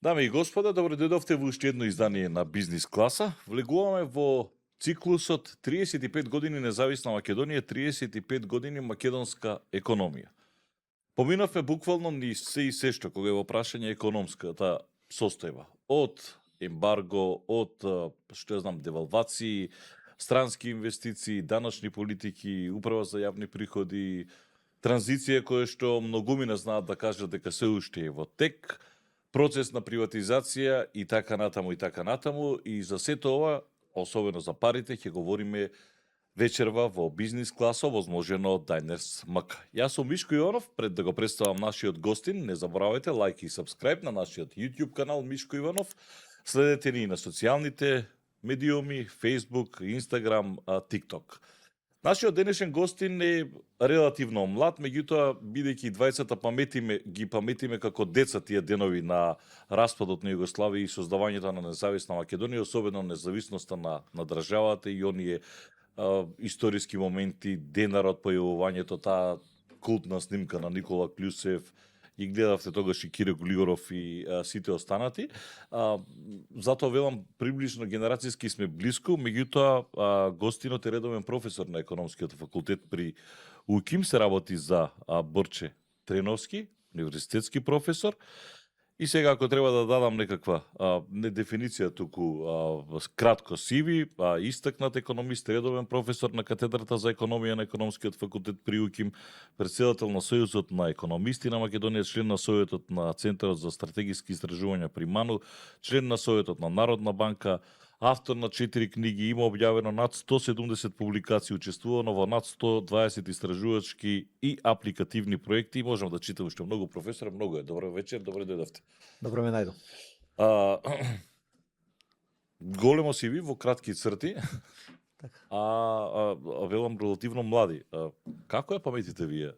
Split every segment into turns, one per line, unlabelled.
Дами и господа, добро дојдовте во уште едно издание на Бизнис класа. Влегуваме во циклусот 35 години независна Македонија, 35 години македонска економија. Поминавме буквално ни се и се што кога е во прашање економската состојба. Од ембарго, од што ја знам, девалвации, странски инвестиции, даночни политики, управа за јавни приходи, транзиција која што многумина знаат да кажат дека се уште е во тек, процес на приватизација и така натаму. И за сето ова, особено за парите, ќе говориме вечерва во Бизнис класа, возможено од Diners МК. Јас сум Мишко Иванов, пред да го представам нашиот гостин, не заборавајте лайк и сабскрајб на нашиот YouTube канал Мишко Иванов. Следете ни на социјалните медиуми, Facebook, Instagram, TikTok. Нашиот денешен гостин е релативно млад, меѓутоа, бидејќи двајцата ги паметиме како деца тие денови на распадот на Југославија и создавањето на независна Македонија, особено независноста на државата и оние историски моменти, денарот, појавувањето, таа култна снимка на Никола Клюсев, и гледавте тогаш и Кире Голигоров и сите останати. Затоа велам, приближно генерацијски сме блиску, меѓутоа гостинот е редовен професор на економскиот факултет при УКИМ, се работи за Борче Треновски, универзитетски професор. И сега, ако треба да дадам некаква не дефиниција, туку кратко CV, истакнат економист, редовен професор на катедрата за економија на економскиот факултет при УКИМ, претседател на Сојузот на економисти на Македонија, член на Советот на Центарот за стратегиски истражувања при МАНУ, член на Советот на Народна банка, автор на 4 книги, има објавено над 170 публикации, учествувано во над 120 истражувачки и апликативни проекти. Можам да читам уште многу, професор, многу е. Добро вечер, добро дојдовте.
Добро ме најдов.
Големо си ви во кратки црти,
Така.
велам релативно млади. Како ја паметите вие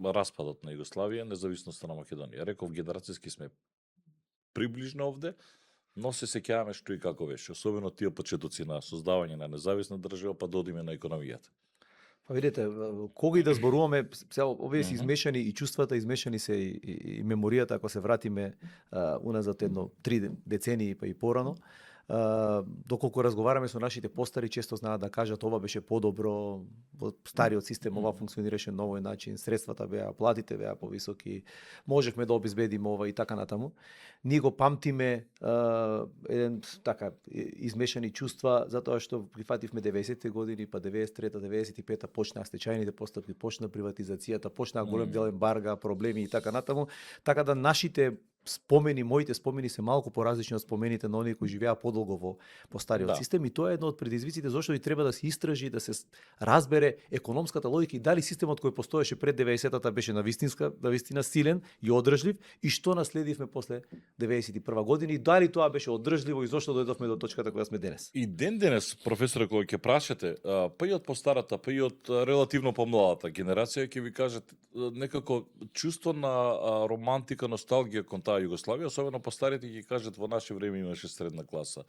распадот на Југославија, независноста на Македонија? Реков, генерацијски сме приближно овде, но се сеќаваме што и како беше, особено тие почетоци на создавање на независна држава, па да одиме на економијата.
Па видите, кога и да зборуваме, овие се измешани и чувствата, измешани се и меморијата, ако се вратиме уназад едно 3 децении па и порано. Доколку разговараме со нашите постари, често знаат да кажат ова беше подобро, во стариот систем ова функционираше на овој начин, средствата беа, платите беа повисоки, можевме да обезбедиме ова и така натаму. Ние го памтиме еден така измешани чувства, затоа што прифативме 90-те години, па 93-та, 95-та почнаа стечајните постапки, почна приватизацијата, почнаа голем дел ембарга, проблеми и така натаму, така да нашите спомени, моите спомени се малку поразлични од спомените на оние кои живеа подолго по стариот систем, и тоа е едно од предизвиците зашто и треба да се истражи, да се разбере економската логика и дали системот кој постоеше пред 90-та беше навистина силен и одржлив, и што наследивме после 91 година, и дали тоа беше одржливо и зошто дојдовме до точката која сме денес.
И денес, професоре, кога ќе прашате, па и од постарата, па и од релативно помладата генерација, ќе ви кажат некако чувство на романтика, носталгија кон таа Југославија, особено постарите ќе кажат во наше време имаше средна класа.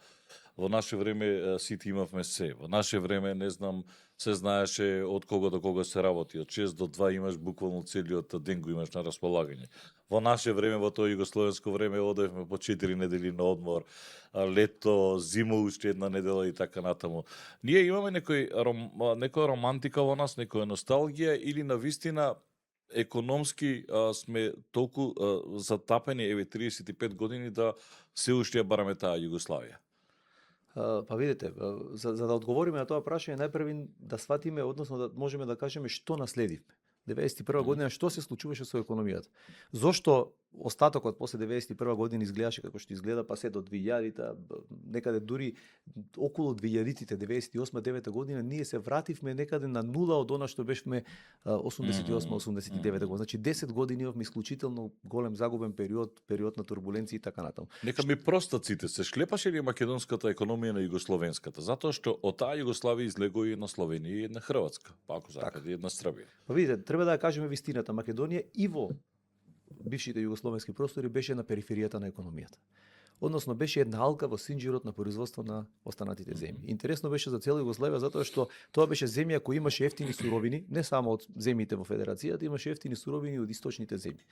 Во наше време сите имавме се. Во наше време, не знам, се знаеше од кога до кога се работи. Од 6 до 2 имаш буквално целиот ден го имаш на располагање. Во наше време, во тоа југословенско време, одевме по 4 недели на одмор, лето, зима уште една недела и така натаму. Ние имаме некоја романтика во нас, некоја носталгија, или навистина економски сме толку затапени, еве 35 години, да се уште ја бараме таа Југославија?
Па видите, за да одговориме на тоа прашање, најпрви да сватиме, односно да можеме да кажеме што наследивме. 91 година што се случуваше со економијата? Зошто остатокот после 91 година изгледаше како што изгледа, па се до 2000-та, некаде дури околу 2000-тите, 98-9 година, ние се вративме некаде на нула од она што бешме 88-89 година. Значи 10 години имавме исклучително голем загубен период на турбуленција и така натаму.
Нека ми простаците, се шлепаше ли македонската економија на југословенската? Затоа што од таа Југославија излегува и една Словенија и една Хрватска, па ако сакате и една Србија.
Па видите, треба да ја кажеме вистината. Македонија и во бившите југословенски простори беше на периферијата на економијата. односно беше една алка во синџирот на производство на останатите земји. Интересно беше за цела Југославија затоа што тоа беше земја која имаше ефтини суровини, не само од земјите во федерацијата, имаше ефтини суровини од источните земји.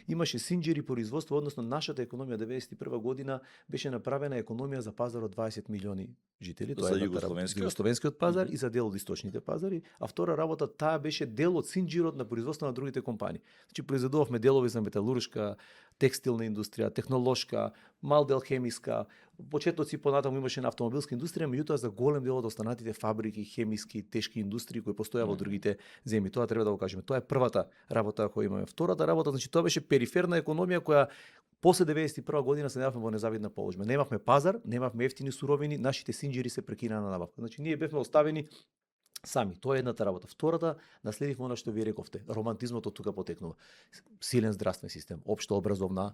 Имаше синџири производство, односно нашата економија 91 година беше направена економија за пазар од 20 милиони жители,
За
југословенскиот пазар и за дел од источните пазари, а втора работа таа беше дел од синџирот на производство на другите компании. Значи произведувавме делови за металуршка, текстилна индустрија, технолошка, мал дел хемиска, почетоци понатаму имаше на автомобилска индустрија, меѓутоа за голем дел од останатите фабрики, хемиски, тешки индустрии кои постојаа во другите земји. Тоа треба да го кажеме. Тоа е првата работа која имаме. Втората работа, значи тоа беше периферна економија која после 91 година се најавме во незавидна положба. Немавме пазар, немавме ефтини суровини, нашите синџири се прекинаа на набавка. Значи ние бевме оставени сами. Тоа е едната работа. Втората, наследивме она што ви рековте. Романтизмот од тука потекнува. Силен здравствен систем, општа образовна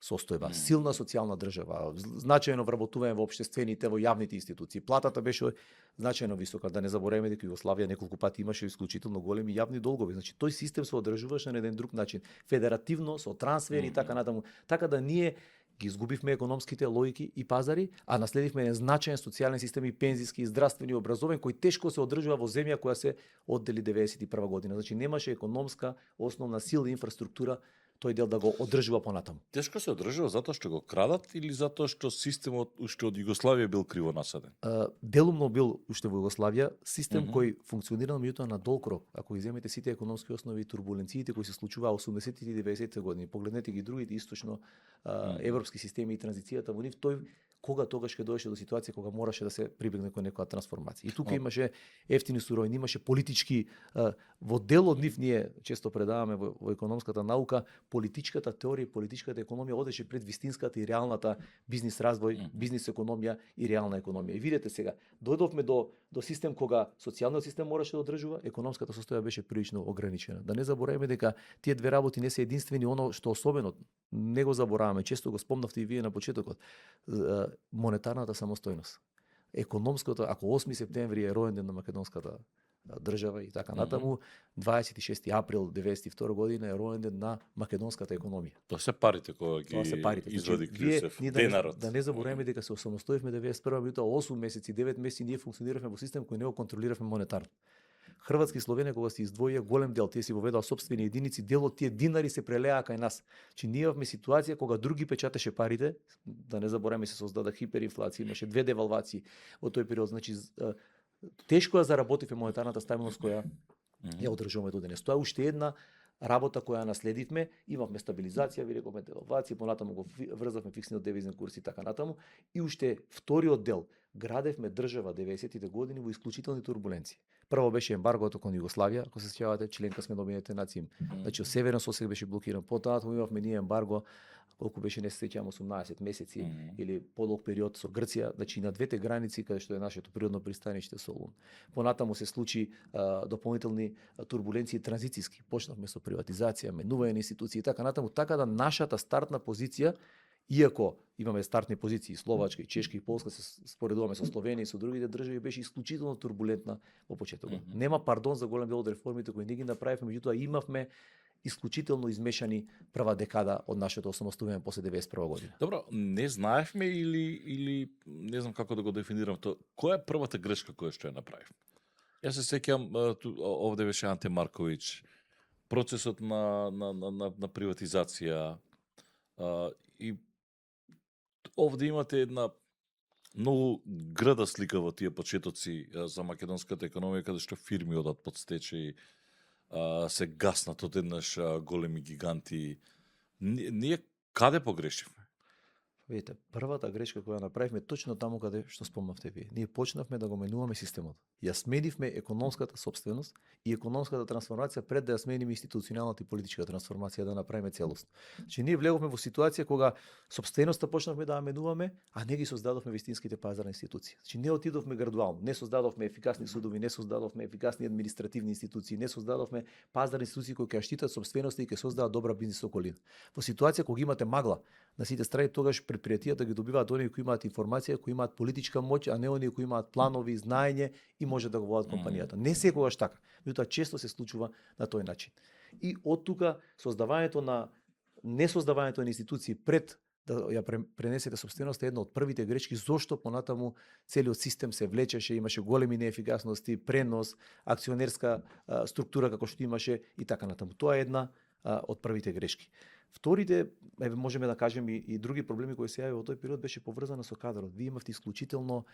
состојба, силна социјална држава, значајно вработување во општествените, во јавните институции. Платата беше значајно висока. Да не забораваме дека Југославија неколку пати имаше исклучително големи јавни долгови. Значи тој систем се одржуваше на еден друг начин, федеративно, со трансфери и така натаму. Така да ние ги изгубивме економските логики и пазари, а наследивме еден значаен социјален систем и пензиски, и здравствени, и образовен, кој тешко се одржува во земја која се оддели 91 година. Значи немаше економска основна сила и инфраструктура тој дел да го одржува понатаму.
Тешко се одржува затоа што го крадат или затоа што системот уште од Југославија бил криво насаден?
Делумно бил уште во Југославија систем кој функционирал меѓутоа на долг рок. Ако иземете сите економски основи и турбуленциите кои се случуваа 80-тите и 90-тите години, погледнете ги другите источно европски системи и транзицијата во нив, тој кога тогаш ќе доеше до ситуација кога мораше да се прибегне кон некоја трансформација. И тука имаше ефтини суровини, имаше политички во дел од нив ние често предаваме во економската наука, политичката теорија, политичката економија одеше пред вистинската и реалната бизнис развој, бизнис економија и реална економија. И видете сега, дојдовме до систем кога социјалниот систем мораше да одржува, економската состојба беше прилично ограничена. Да не забораваме дека тие две работи не се единствени, оно што особено не го забораваме, често го спомнавте и вие на почетокот, монетарната самостојност. Економското, ако 8 септември е ројен ден на македонската држава и така натаму, 26 април 92 година е ројен ден на македонската економија.
Тоа се парите кои ги извади Клисев, денарот.
Да не забораваме дека се осамостоивме 91 меѓутоа 8 месеци, 9 месеци ние функциониравме во систем кој не го контролиравме монетарно. Хрватски и Словенија кога се издвоија голем дел, тие си воведоа сопствени единици, дел од тие динари се прелеа кај нас. Чи ние имавме ситуација кога други печатеше парите, да не забораваме се создада хиперинфлација, имаше 2 девалвации во тој период, значи тешко ја заработивме монетарната стабилност која ја одржуваме до денес. Тоа е уште една работа која наследивме, имавме стабилизација, ви рековме девалвација, понатаму го врзавме фиксниот девизен курс и така натаму, и уште вториот дел, градевме држава 90-тите години во исклучителни турбуленции. Прво беше ембаргото кон Југославија, ако се сеќавате, членка сме на Обединетите нации. Значи северен сосед беше блокиран. Потоа имавме ние ембарго, колку беше, не се сеќавам, 18 месеци или подолг период со Грција, значи на двете граници каде што е нашето природно пристаниште Солун. Понатаму се случи дополнителни турбуленции транзициски. Почнавме со приватизација, менување на институции и така натаму, така да нашата стартна позиција, иако имаме стартни позиции Словачка и Чешка и Полска, се споредуваме со Словенија и со другите држави, беше исклучително турбулентна во почетокот. Нема пардон за голем дел од реформите кои не ги направивме, меѓутоа имавме исклучително измешани прва декада од нашето осамостојување после 91 година.
Добро, не знаевме или не знам како да го дефинирам тоа. Која е првата грешка која што ја направивме? Јас се сеќам, овде беше Анте Марковиќ, процесот на приватизација и овде имате една многу града слика во тие почетоци за македонската економија, каде што фирми одат под стечај, се гаснат одеднаш големи гиганти. Ние каде погрешивме?
Видите, првата грешка која направивме точно таму каде што спомнавте вие. Ние почнавме да го менуваме системот. Ја сменивме економската сопственост и економската трансформација пред да ја смениме институционалната и политичка трансформација да направиме целосно. Значи ние влеговме во ситуација кога сопственоста почнавме да ја менуваме, а не ги создадовме вистинските пазарни институции. Значи не отидовме градуално, не создадовме ефикасни судови, не создадовме ефикасни административни институции, не создадовме пазарни институции кои ќе штитат сопственоста и ќе создадат добра бизнис околина. Во ситуација кога имате магла на сите страни, тогаш предпријатијата ги добиваат оние кои имаат информација, кои имаат политичка моќ, а не оние кои имаат планови, знаење и може да го водат компанијата. Не секогаш така, меѓутоа често се случува на тој начин. И од тука не создавањето на институции пред да ја пренесете собственоста е една од првите грешки, зошто понатаму целиот систем се влечеше, имаше големи неефикасности, пренос, акционерска структура како што имаше и така натаму. Тоа е една од првите грешки. Вторите, можеме да кажеме и други проблеми кои се јавија во тој период беше поврзана со кадрот. Вие имавте исклучително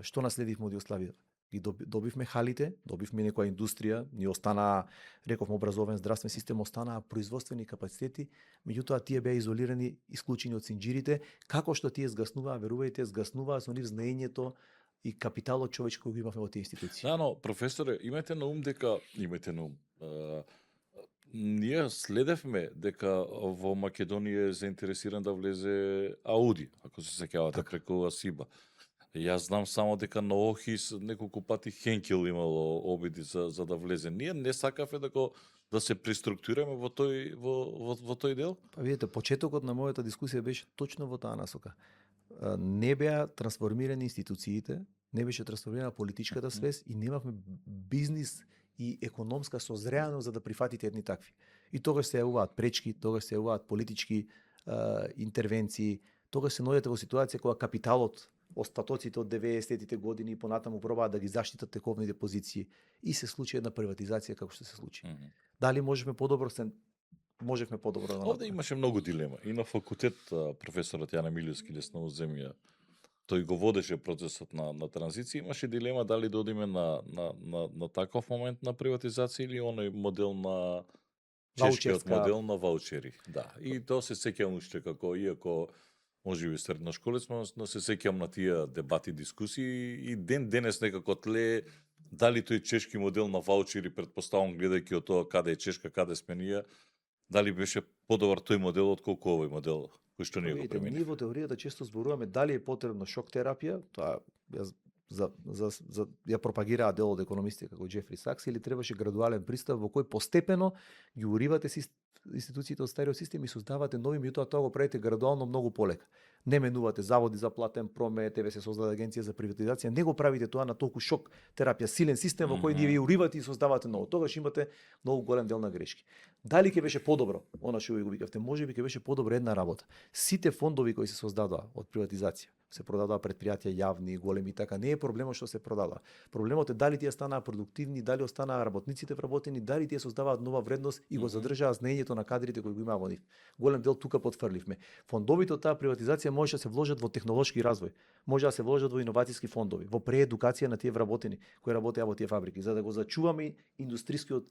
што наследивме од Југославија. Ги добивме халите, добивме некоја индустрија, ни останаа, рековме, образовен здравствен систем, останаа производствени капацитети, меѓутоа тие беа изолирани, исклучени од синџирите, како што тие згаснуваа, верувајте, згаснуваа со нив знаењето и капиталот човечки кој го имавме во тие институции.
Да, но професоре, имајте на ум ние следевме дека во Македонија е заинтересиран да влезе Ауди, ако се сеќавате, преку Асиба. Јас знам само дека на Охис неколку пати Хенкел имало обиди за да влезе. Ние не сакавме да се преструктурираме во тој дел?
Па видите, почетокот на мојата дискусија беше точно во таа насока. Не беа трансформирани институциите, не беше трансформирана политичката свест и немавме бизнис и економска созреаност за да прифатите едни такви. И тогаш се јавуваат пречки, тогаш се јавуваат политички интервенции, тогаш се наоѓате во ситуација кога капиталот, остатоците од 90-тите години и понатаму пробаат да ги заштитат тековните позиции и се случи една приватизација како што се случи. Дали можевме подобро можевме подобро да направиме?
Овде имаше многу дилема. И на факултет професорот Јана Милјовски лесно земја, тој го водеше процесот на транзиција, имаше дилема дали да одиме на таков момент на приватизација или оној модел на чешкиот модел на ваучери. Да, и тоа се сеќавам уште како, иако можеби средношколец, но се сеќавам на тие дебати, дискусии и денес некако тле дали тој чешки модел на ваучери, предпоставам гледајќи од тоа каде е Чешка, каде сме ние, дали беше подобар тој модел отколку овој модел кој што ние го применивме.
Ние во теоријата често зборуваме дали е потребна шок терапија, тоа ја пропагираа дел од економисти како Џефри Сакс, или требаше градуален пристап во кој постепено ги уривате институциите од стариот систем и создавате нови, меѓутоа тоа го правите градуално многу полека. Не менувате заводи за платен промет, еве се создаде агенција за приватизација, не го правите тоа на толку шок терапија, силен систем во кој ние ви уривате и создавате ново. Тогаш имате многу голем дел на грешки. Дали ќе беше подобро, она што ви го викавте, можеби ќе беше подобро една работа. Сите фондови кои се создадоа од приватизација, се продадоа предпријатија јавни, големи и така, не е проблемот што се продадоа. Проблемот е дали тие станаа продуктивни, дали останаа работниците вработени, дали тие создаваат нова вредност и го задржаа знаењето на кадрите кои го имаа во нив. Голем дел тука потфрливме. Фондовите од таа приватизација може да се вложат во технолошки развој, може да се вложат во иновацијски фондови, во преедукација на тие вработени кои работеа во тие фабрики, за да го зачуваме индустрискиот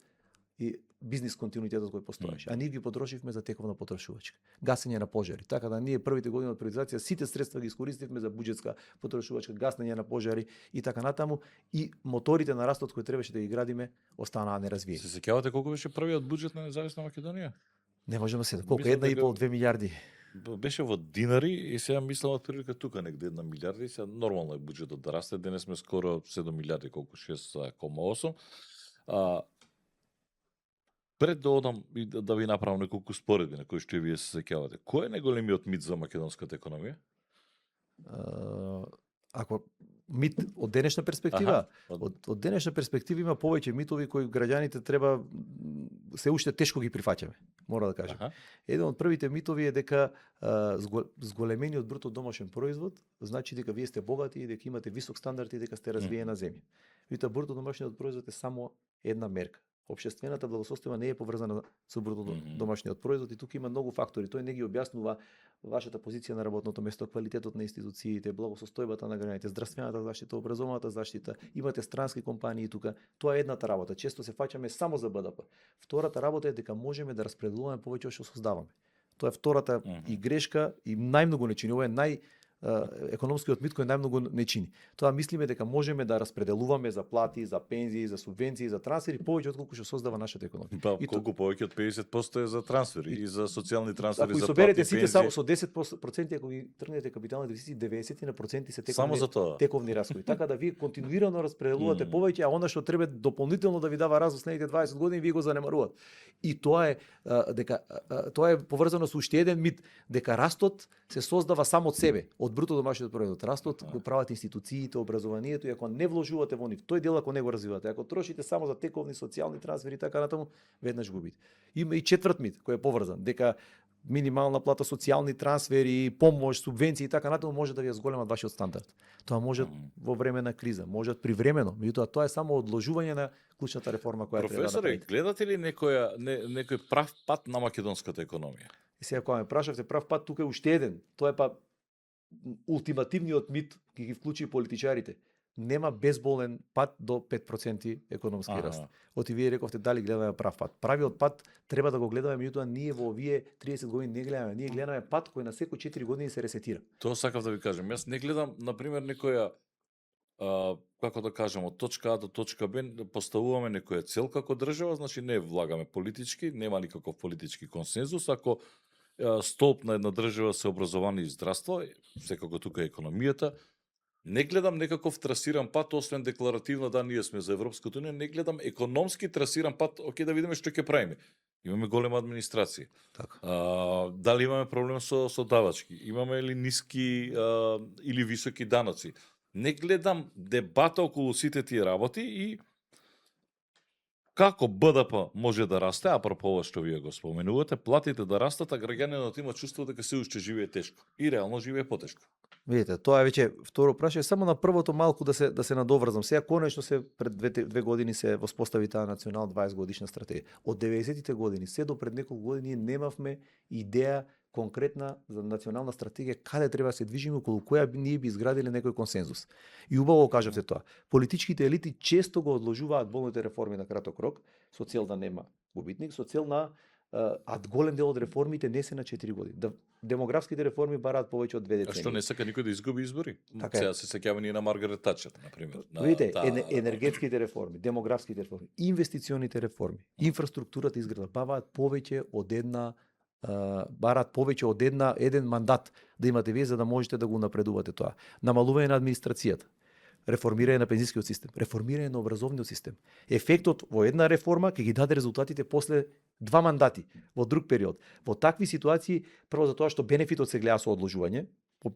и бизнис континуитетот кој постоеше. А ние ги потрошивме за тековна потрошувачка. Гасење на пожари. Така да ние првите години од приватизација сите средства ги искористивме за буџетска потрошувачка, гаснење на пожари и така натаму, и моторите на растот кои требаше да ги градиме останаа неразвиени.
Се сеќавате колку беше првиот буџет на независна Македонија?
Не можеме да се. Колку 1,5-2 милиарди.
Беше во динари и сега мислам од прилика тука негде 1 милиарда и сега нормално е буџетот да расте. Денес сме скоро 7 милиарди, колку 6,8. Пред да одам и да ви направам неколку споредби на кои што и вие се сеќавате. Кој е најголемиот мит за македонската економија?
Ако мит од денешна перспектива, од денешна перспектива има повеќе митови кои граѓаните треба се уште тешко ги прифаќаме, мора да кажем. Еден од првите митови е дека зголемениот бруто домашен производ значи дека вие сте богати и дека имате висок стандард и дека сте развиена земја. Вите бруто домашниот производ е само една мерка. Општествената благосостојба не е поврзана со бруто домашниот производ и тука има многу фактори. Тој не ги објаснува вашата позиција на работното место, квалитетот на институциите, благосостојбата на граѓаните, здравствената заштита, образовната заштита. Имате странски компании тука. Тоа е едната работа. Често се фаќаме само за БДП. Втората работа е дека можеме да распределуваме повеќе што создаваме. Тоа е втората и грешка и најмногу не чини. Ова е економскиот мит кој најмногу не чини. Тоа мислиме дека можеме да распределуваме за плати, за пензии, за субвенции, за трансфери повеќе отколку што создава нашата економија.
Па, колку повеќе од 50% е за трансфери и за социјални трансфери,
за плати, соберете сите само со 10%, ако ги тргнете капитални инвестиции, 90% се тековни расходи. Така да вие континуирано распределувате повеќе, а она што треба дополнително да ви дава раз во следните 20 години, вие го занемарувате. И тоа е дека тоа е поврзано со уште еден мит, дека растот се создава само од себе, од бруто домашниот производ. Растот го прават институциите, образованието, и ако не вложувате во нив, тој дел ако не го развивате, ако трошите само за тековни социјални трансфери и така натаму, веднаш губите. Има и четврт мит кој е поврзан, дека минимална плата, социјални трансфери, помош, субвенции и така натаму може да ви ја зголемат вашиот стандард. Тоа може во време на криза, може привремено, меѓутоа тоа е само одложување на клучната реформа која треба да
Професоре,
направите.
гледате ли некој прав пат на македонската економија?
И сега кога ме прашавте прав пат, тука е уште еден. Тоа е па ултимативниот мит ќе ги вклучи политичарите. Нема безболен пат до 5% економски раст. Оти вие рековте дали гледаме прав пат. Правиот пат треба да го гледаме, меѓутоа ние во овие 30 години не гледаме. Ние гледаме пат кој на секој 4 години се ресетира.
Тоа сакав да ви кажам. Јас не гледам, например, некоја како да кажам, од точка А до точка Б поставуваме некоја цел како држава, значи не влагаме политички, нема никаков политички консензус. Ако столб на една држава се образование и здравство, секако тука е економијата, не гледам некаков трасиран пат, освен декларативно да ние сме за Европската унија, не гледам економски трасиран пат, да видиме што ќе правиме. Имаме голема администрација.
Така.
Дали имаме проблем со давачки? Имаме ли ниски или високи даноци? Не гледам дебата околу сите тие работи и како БДП може да расте, апропо ова што вие го споменувате, платите да растат, а граѓанинот има чувство дека се уште живее тешко. И реално живее потешко.
Видите, тоа е веќе второ прашање, само на првото малку да се надоврзам. Сега конечно се пред две години се воспостави таа национална 20 годишна стратегија. Од 90-тите години се до пред неколку години немавме идеја конкретна за национална стратегија каде треба да се движиме, околу која ние би изградиле некој консензус. И убаво кажавте тоа. Политичките елити често го одложуваат болните реформи на краток рок, со цел да нема губитник, со цел на голем дел од реформите не се на 4 години. Демографските реформи бараат повеќе од 2 децении.
А што не сака никој да изгуби избори?
Така
Сега се сеќаваме ние на Маргарет Тачер, например.
Видите, енергетските реформи, демографските реформи, инвестиционите реформи, инфраструктурата изграда бараат повеќе од еден мандат да имате вие за да можете да го напредувате тоа. Намалување на администрацијата, реформирање на пензискиот систем, реформирање на образовниот систем. Ефектот во една реформа ќе ги даде резултатите после 2 мандати во друг период. Во такви ситуации, прво за тоа што бенефитот се гледа со одложување,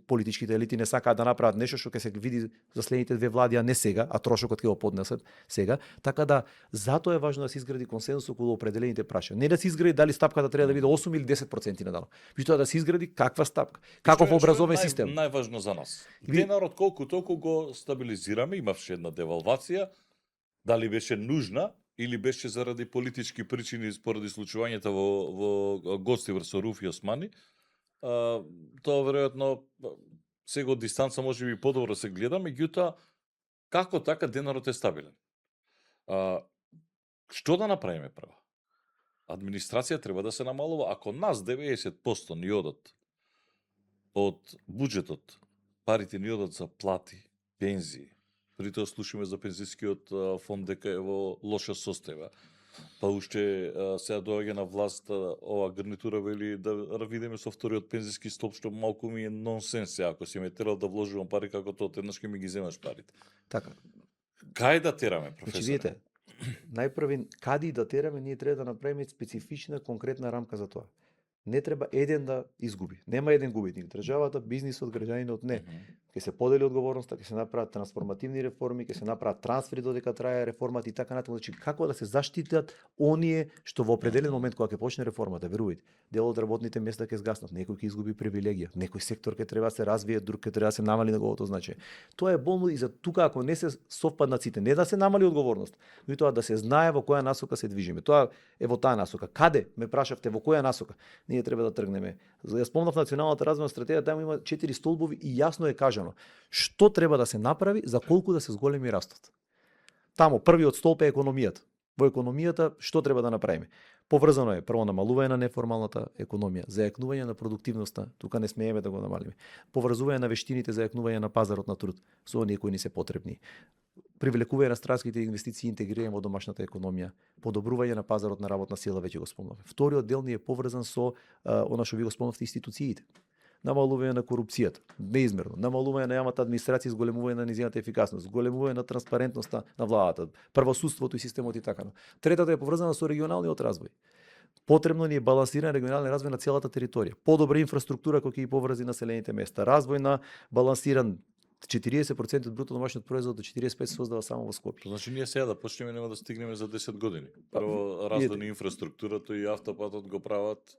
политичките елити не сакаат да направат нешто што ќе се види за следните 2 влади, а не сега, а трошокот ќе го поднесат сега. Така да затоа е важно да се изгради консензус околу определените прашања. Не да се изгради дали стапката треба да биде 8 или 10% на данок. Меѓутоа да се изгради каква стапка, каков образовен систем.
Најважно за нас. Денарот колку толку го стабилизираме, имавше една девалвација, дали беше нужна или беше заради политички причини поради случувањата во гости врз Руфи Османи. Тоа веројатно сега од дистанца може би подобро се гледа, меѓутоа како така денарот е стабилен. Што да направиме прво? Администрација треба да се намалува. Ако нас 90% ни одат од буџетот, парите ни одат за плати, пензии, при тоа слушаме за пензискиот фонд дека е во лоша состојба. Па уште сега доаѓа на власт ова гарнитура вели да видиме со вториот пензиски столб, што малку ми е нонсенс сега. Ако си ме терал да вложувам пари, како тоа еднаш ќе ми ги земаш парите.
Така.
Кај да тераме, професоре?
Значи, видите, најпрви кади да тераме, ние треба да направиме специфична, конкретна рамка за тоа. Не треба еден да изгуби. Нема еден губитник. Државата, бизнисот, граѓанинот не. Ќе се подели одговорноста, ќе се направат трансформативни реформи, ќе се направат трансфери додека трае реформата и така натаму. Значи како да се заштитат оние што во определен момент кога ќе почне реформата, верувајте, дел од работните места ќе згаснат, некој ќе изгуби привилегија, некој сектор ќе треба да се развие, друг ќе треба да се намали неговото значење. Тоа е болно и за тука ако не се совпаднат сите, не да се намали одговорност, меѓутоа да се знае во која насока се движиме. Тоа е во таа насока. Каде ме прашавте во која насока? Ние треба да тргнеме. Ја спомнав националната развојна стратегија, таму има 4 столбови и јасно е кажано што треба да се направи за колку да се зголеми растот. Таму првиот столб е економијата. Во економијата што треба да направиме? Поврзано е прво намалување на неформалната економија, зајакнување на продуктивноста, тука не смееме да го намалиме. Поврзување на вештините за јакнување на пазарот на труд со оние кои ни се потребни. Привлекување на странските инвестиции и интегрирање во домашната економија, подобрување на пазарот на работна сила, веќе го спомнавме. Вториот дел ни е поврзан со она што ви го спомнавте, институциите. Намалување на корупцијата, неизмерно, намалување на јавната администрација, зголемување на низината ефикасност, зголемување на транспарентноста на владата, правосудството и системот и така. Третата е поврзана со регионалниот развој. Потребно ни е балансиран регионален развој на целата територија, подобра инфраструктура која ќе ги поврзи населените места, развој на балансиран 40% од бруто домашниот производ до 45% се создава само во Скопје.
Значи ние сега да почнеме нема да стигнеме за 10 години. Прво развој на инфраструктурата и автопатот го прават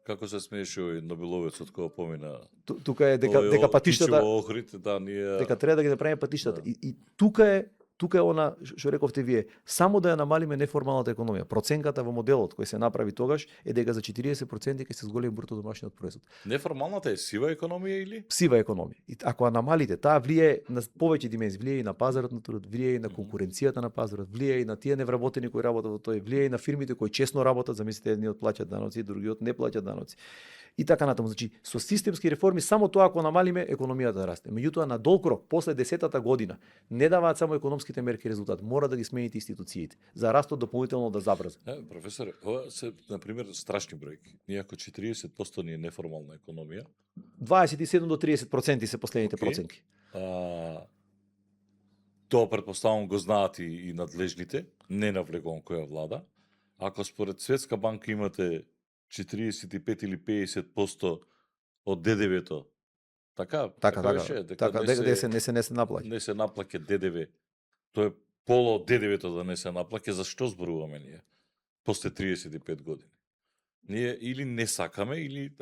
Како се смееше овој Нобеловецот кога помина?
Тука е дека патиштата
Охрид, да, ние
дека треба да ги направиме патиштата. И тука е она што рековте вие, само да ја намалиме неформалната економија. Проценката во моделот кој се направи тогаш е дека за 40% ќе се зголеми бруто домашниот производ.
Неформалната е сива економија или?
Сива економија. И ако ја намалите, таа влие на повеќе димензии, влие и на пазарот на трудот, влие и на конкуренцијата на пазарот, влие и на тие невработени кои работат во тој, влие и на фирмите кои честно работат, замислите едниот плаќаат даноци, другиот не плаќаат даноци. И така натаму. Значи, со системски реформи само тоа ако намалиме економијата да расте. Меѓутоа на долг рок, после 10-та година, не даваат само економските мерки резултат, мора да ги смените институциите за растот дополнително да забрза.
Професоре, ова се на пример страшни бројки. Ние ако 40% ни е неформална економија,
27 до 30% се последните проценки.
Тоа претпоставам го знаат и надлежните, не навлегувам која влада. Ако според Светска банка имате 45 или 50% од ДДВ-то. Така беше,
дека не се наплаќа.
Не се наплаќа ДДВ. Тоа е поло од ДДВ-то да не се наплаќа, зашто зборуваме ние после 35 години? Ние или не сакаме, или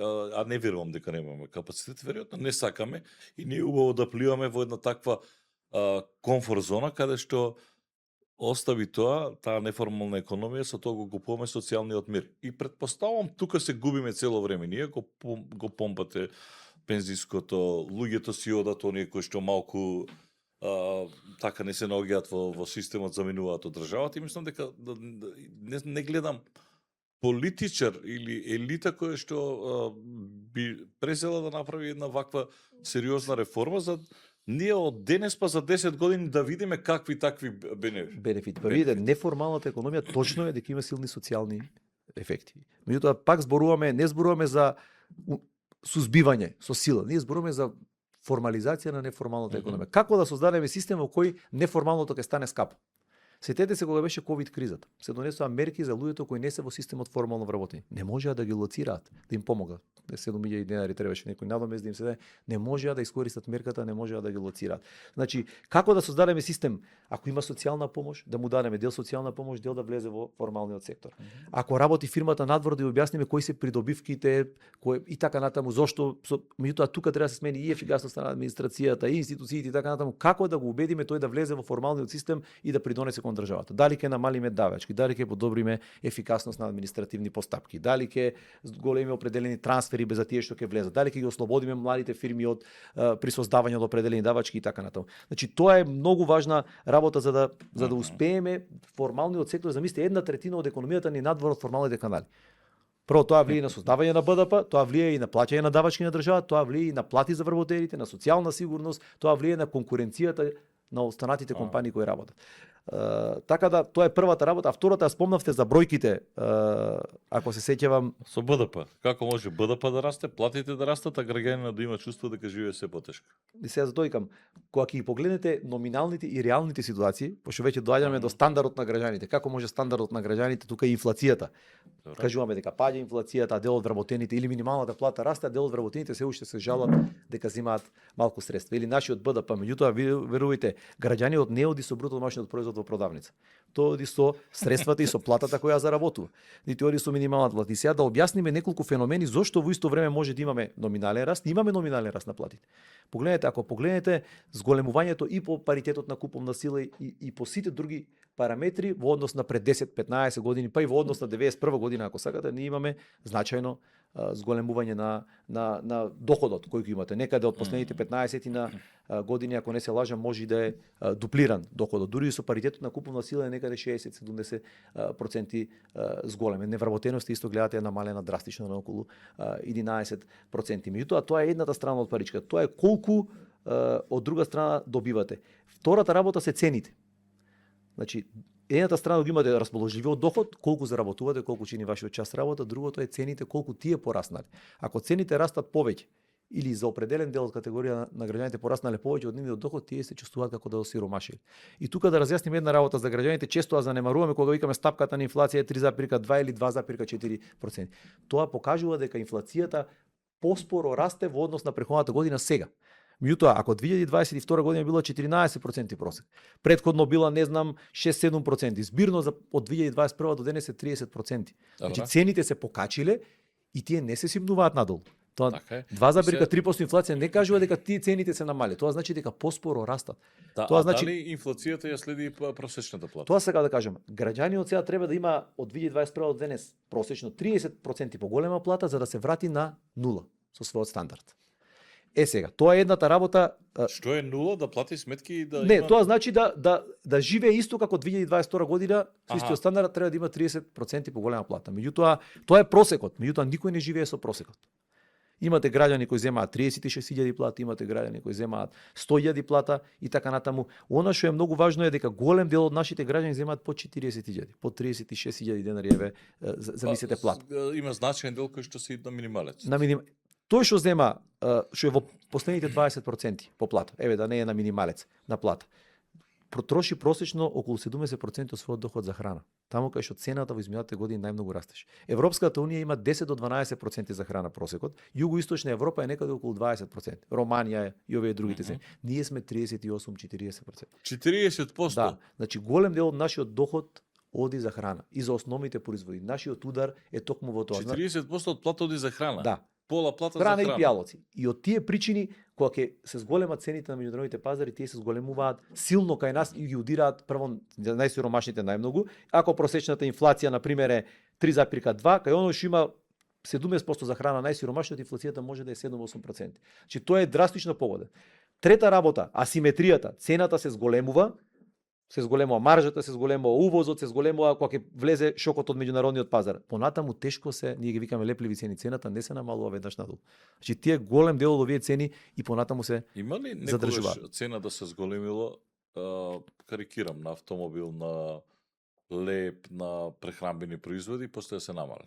не верувам дека немаме капацитет, веројатно не сакаме и ние убаво да пливаме во една таква комфорт зона каде што остави таа неформална економија, со тоа го купуваме социјалниот мир. И претпоставам тука се губиме цело време. Ние го помпате пензиското, луѓето си одат оние кои што малку така не се наоѓаат во системот, заминуваат од државата и мислам дека не гледам политичар или елита која што би презела да направи една ваква сериозна реформа за ние од денес па за 10 години да видиме какви такви
бенефити. Па видите, неформалната економија точно е дека има силни социјални ефекти. Меѓутоа пак не зборуваме за сузбивање со сила, ние зборуваме за формализација на неформалната економија. Како да создадеме систем во кој неформалното ќе стане скапо? Сетете се кога беше ковид кризата. Се донесоа мерки за луѓето кои не се во системот формално вработени. Не можеа да ги лоцираат, да им помогнат. 7.000 денари требаше некој надомест да им се даде. Не можеа да искористат мерката, не можеа да ги лоцираат. Значи, како да создадеме систем? Ако има социјална помош, да му дадеме дел социјална помош, дел да влезе во формалниот сектор. Ако работи фирмата надвор, да ја објасниме кои се придобивките, и така натаму, зошто, меѓутоа тука треба да се смени и ефикасноста на администрацијата, и институциите и така натаму, како да го убедиме тој да влезе во формалниот систем и да придонесе кон државата. Дали ќе намалиме давачки, дали ќе подобриме ефикасност на административни постапки, дали ќе големи определени трансфери без тие што ќе влезат, дали ќе ги ослободиме младите фирми од при создавање од определени давачки и така натаму. Значи тоа е многу важна работа за да успееме формалниот сектор, замислите 1/3 од економијата ни надвор од формалните канали. Прво тоа влие на создавање на БДП, тоа влие и на плаќање на давачки на државата, тоа влие и на плати за вработените, на социјална сигурност, тоа влие на конкуренцијата на останатите компании кои работат. Така да тоа е првата работа, а втората спомнавте за бројките, ако се сеќавам
со БДП. Како може БДП да расте, платите да растат, а граѓанинот да има чувство дека живее се потешко?
И сега затоа кога ќе ги погледнете номиналните и реалните ситуации, пошто веќе доаѓаме до стандардот на граѓаните, како може стандардот на граѓаните, тука и инфлацијата. Кажуваме дека паѓа инфлацијата, а дел од вработените или минималната плата расте, а дел од вработените се уште се жалат дека земаат малку средства или нашиот БДП. Меѓутоа верувајте, граѓаниот не оди со бруто домашниот производ во продавница. Тоа оди со средствата и со платата која заработува. Нити оди со минималната плата. И сега да објасниме неколку феномени зошто во исто време може да имаме номинален раст, имаме номинален раст на платите. Погледнете, ако погледнете зголемувањето и по паритетот на куповна сила и по сите други параметри во однос на пред 10-15 години, па и во однос на 91 година, ако сакате, ние имаме значајно зголемување на доходот кој го имате. Некаде од последните 15 години, ако не се лажам, може и да е дуплиран доходот. Дури и со паритетот на куповна сила е некаде 60-70% зголемен. Невработеноста исто гледате е намалена драстично на околу 11%. Меѓутоа тоа е едната страна од паричка. Тоа е колку од друга страна добивате. Втората работа се цените. Значи, едната страна го имате расположливиот доход, колку заработувате, колку чини вашиот час работа, другото е цените, колку тие пораснале. Ако цените растат повеќе или за определен дел од категорија на граѓаните пораснале повеќе од нивниот доход, тие се чувствуваат како да осиромашили. И тука да разјасниме една работа за граѓаните, често занемаруваме кога викаме стапката на инфлација е 3,2 или 2,4%. Тоа покажува дека инфлацијата поспоро расте во однос на претходната година сега. Меѓутоа, ако 2022 година била 14% просек, претходно била, не знам, 6-7%, збирно од 2021 до денес е 30%. Значи цените се покачиле и тие не се симнуваат надолу. Тоа
Така е.
2,3% инфлација не кажува дека тие цените се намале. Тоа значи дека поспоро растат.
Да,
Тоа
а
значи
дали инфлацијата ја следи просечната плата?
Тоа сега да кажем, граѓаниот сега треба да има од 2021 до денес просечно 30% поголема плата за да се врати на нула со својот стандард. Сега, тоа е едната работа.
Што е нула да плати сметки и да
Не,
има...
тоа значи да живее исто како 2022 година, со истиот стандард треба да има 30% поголема плата. Меѓутоа, тоа е просекот, меѓутоа никој не живее со просекот. Имате граѓани кои земаат 36.000 плата, имате граѓани кои земаат 100.000 плата и така натаму. Она што е многу важно е дека голем дел од нашите граѓани земаат по 40.000, по 36.000 денари, еве, замислете плата.
Има значаен дел кој што се на минималец.
Тој што зема, што е во последните 20% по плата, еве да не е на минималец, на плата, троши просечно околу 70% од својот доход за храна. Таму кај што цената во изминатите години најмногу растеше. Европската унија има 10 до 12% за храна просекот, Југоисточна Европа е некаде околу 20%, Романија и овие другите земји. Ние сме 38-40%.
40%?
Да, значи голем дел од нашиот доход оди за храна и за основните производи. Нашиот удар е токму во тоа.
40% од плата оди за храна?
Да.
Пола плата
храна
за храна.
И пијалоци. И од тие причини, кога ќе се зголемат цените на меѓународните пазари, тие се зголемуваат силно кај нас и ги удираат прво најсиромашните најмногу. Ако просечната инфлација на пример е 3,2, кај оној што има 70% за храна најсиромашниот, инфлацијата може да е 7-8%. Значи тоа е драстично погоден. Трета работа, асиметријата, цената се зголемува, маржата се зголемува, увозот се зголемува кога ќе влезе шокот од меѓународниот пазар. Понатаму тешко се, ние ги викаме лепливи цени, цената не се намалува веднаш надолу. Значи тие голем дел од овие цени и понатаму се
има ли
задржуваат.
некогаш цена да се зголемила, карикирам, на автомобил, на леп, на прехранбени производи, после да се намали?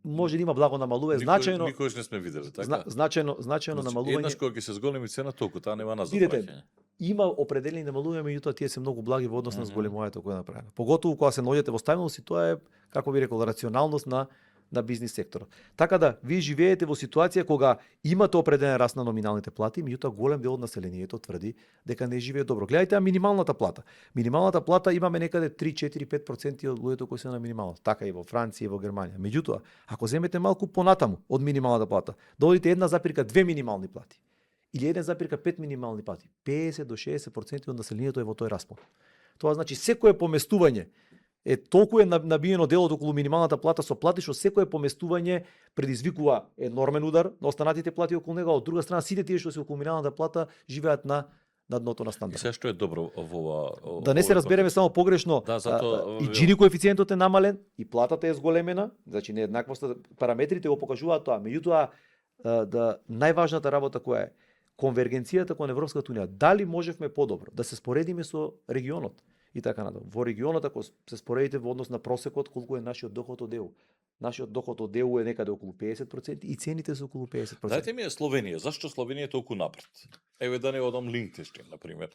Може да има благо намалување, значајно.
Никогаш не сме видели, така?
Значајно
Значи,
намалување.
еднаш кога ќе се зголеми цена, толку таа нема назад
Видете,
враќање.
има определени намалувања, меѓутоа тие се многу благи во однос на зголемувањето кое е направено. Поготово кога се наоѓате во стабилност, и тоа е, како би рекол, рационалност на бизнис секторот. Така да, вие живеете во ситуација кога имате определен раст на номиналните плати, меѓутоа голем дел од населението тврди дека не живее добро. Гледајте минималната плата. Минималната плата имаме некаде 3-4-5% од луѓето кои се на минимална. Така и во Франција и во Германија. Меѓутоа, ако земете малку понатаму од минималната плата, доодите 1,2 минимални плати или 1,5 минимални плати, 50 до 60% од населението е во тој распон. Тоа значи секое поместување е толку е набиено делот околу минималната плата со плати што секое поместување предизвикува енормен удар на останатите плати околу него, а од друга страна сите тие што се околу минималната плата живеат на дното на
И
стандард.
се што е добро во ова?
Да не се разбереме само погрешно,
Да, затоа
и Джини коефициентот е намален, и платата е зголемена, значи нееднаквоста, параметрите го покажуваат тоа, меѓутоа да најважната работа која е конвергенцијата кон Европската унија. Дали можевме подобро да се споредиме со регионот и така натаму. Во регионот ако се споредите во однос на просекот колку е нашиот доход од ЕУ. Нашиот доход од ЕУ е некаде околу 50% и цените се околу 50%.
Дајте ми Словенија, зашто Словенија е толку напред? Еве да не одам Линхтенштейн на пример,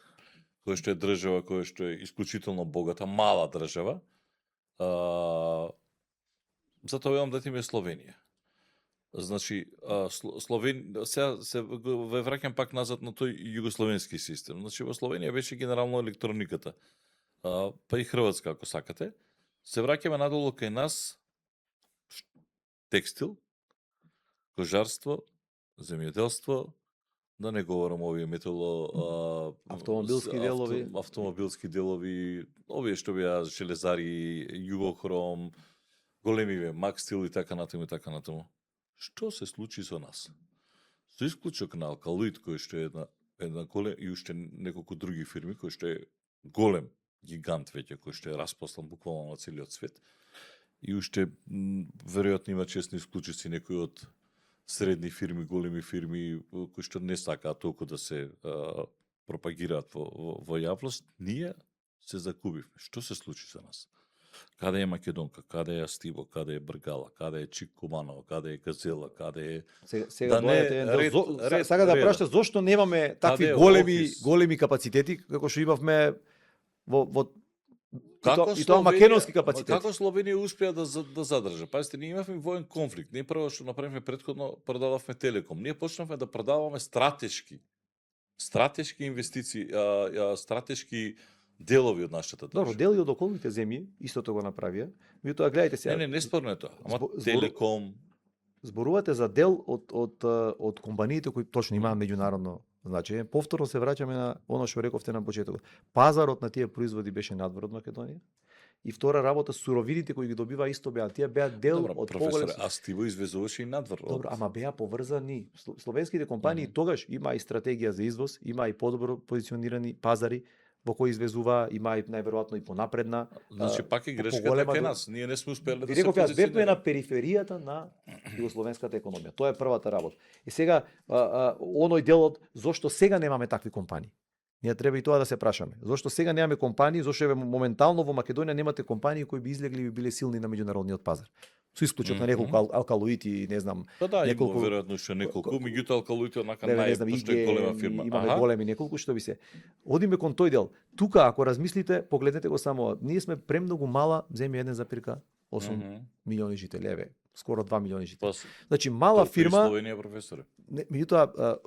која што е држава која што е исклучително богата, мала држава. Затоа велам дайте ми Словенија. Значи, сега се ве враќам пак назад на тој југословенски систем. Значи, во Словенија беше генерално електрониката, па и Хрватска, ако сакате. Се враќаме надолу кај нас текстил, кожарство, земјоделство, да не говорам овие автомобилски делови, овие што беа железари, Југохром, големи Макстил и така натаму и така натаму. Што се случи со нас? Со исклучок на Алкалоид, кој што е една голем, и уште неколку други фирми, кој што е голем гигант веќе, кој што е распослан буквално на целиот свет, и уште веројатно има честни исклучици некои од средни фирми, големи фирми, кои што не сакаат толку да се пропагираат во јавност, ние се закубивме. Што се случи со нас? Каде е Македонка, каде е Астиво, каде е Бргала, каде е Чик Куманово, каде е Газела, каде е...
Сега сака да прашате зошто немаме такви големи капацитети како што имавме во и тоа македонски капацитети.
Како Словенија успеа да задржа? Пазите, ние имавме воен конфликт. Ние прво што направивме претходно продававме Телеком. Ние почнавме да продаваме стратешки инвестиции, стратешки делови од нашата држава.
Добро, дели од околните земји истото го направија. Меѓутоа гледајте сега.
Не спорно е тоа. Ама Телеком,
зборувате за дел од компаниите кои точно имаат меѓународно значење. Повторно се враќаме на оно што рековте на почетокот. Пазарот на тие производи беше надвор од Македонија. И втора работа, суровините кои ги добива исто беа. Тие беа дел
Добро,
од
професоре,
поголем.
а Стиво извезуваше и надвор.
Добро, ама беа поврзани. Словенските компании тогаш има и стратегија за извоз, има и подобро позиционирани пазари во кои извезува, има и најверојатно и понапредна.
Значи пак е грешката
поголема
кај
до-
нас. Ние не сме успели да
Ви
се
реков јас, бевме
позиционираме.
на периферијата на југословенската економија. Тоа е првата работа. И сега оној делот зошто сега немаме такви компании. Ние треба и тоа да се прашаме. Зошто сега немаме компании, зошто еве моментално во Македонија немате компании кои би излегли и би биле силни на меѓународниот пазар. Со исклучок на неколку алкалоиди, не знам,
Да,
неколку-
има веројатно уште неколку, меѓутоа алкалоите однака
не знам,
пошто е голема фирма.
имаме големи неколку, што би се. Одиме кон тој дел. Тука, ако размислите, погледнете го само, ние сме премногу мала земја, 1,8 милиони жители, еве, скоро 2 милиони жители. Значи, мала фирма,
Словенија, професоре.
меѓутоа,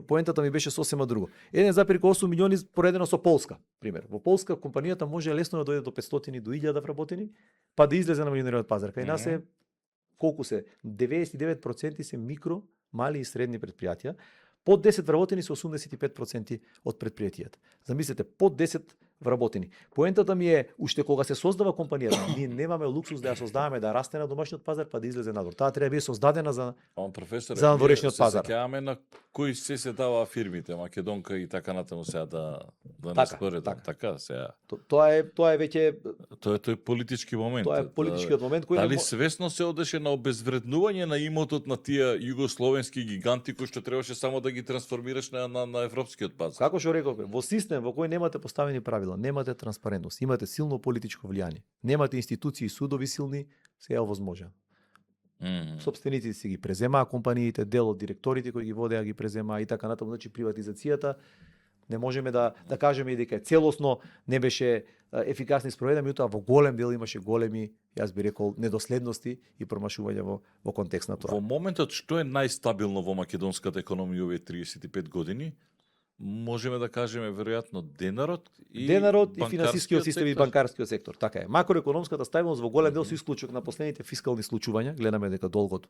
поентата ми беше сосема друго. 1,8 милиони поредено со Полска, пример. Во Полска компанијата може лесно да дојде до 500 до 1000 вработени, па да излезе на меѓународниот пазар. Кај нас е колку се? 99% се микро, мали и средни предпријатија. Под 10 вработени се 85% од предпријатијата. Замислете, под 10 вработени. Поентата ми е, уште кога се создава компанијата, ние немаме луксус да ја создаваме да расте на домашниот пазар па да излезе надвор. Таа треба да биде создадена за
Професоре,
за надворешниот пазар.
Се сеќаваме на кои се даваа фирмите, Македонка и така натаму сега да не
Така,
споредам. Така сега.
тоа е веќе
Тоа е политички момент.
тоа е политичкиот момент кој
Дали свесно се одеше на обезвреднување на имотот на тие југословенски гиганти кои што требаше само да ги трансформираш на европскиот пазар?
Како што рековме, во систем во кој немате поставени правила, немате транспарентност, имате силно политичко влијание, немате институции и судови силни, се е овозможено. Собствениците си ги преземаа компаниите, дел од директорите кои ги водеа ги преземаа и така натаму, значи приватизацијата не можеме да кажеме и дека целосно не беше ефикасно спроведена, меѓутоа во голем дел имаше големи, јас би рекол, недоследности и промашување во контекст на тоа.
Во моментот што е најстабилно во македонската економија овие 35 години? Можеме да кажеме веројатно денарот и
финансискиот систем и банкарскиот сектор. Така е. Макроекономската стабилност во голем дел со исклучок на последните фискални случувања, гледаме дека долгот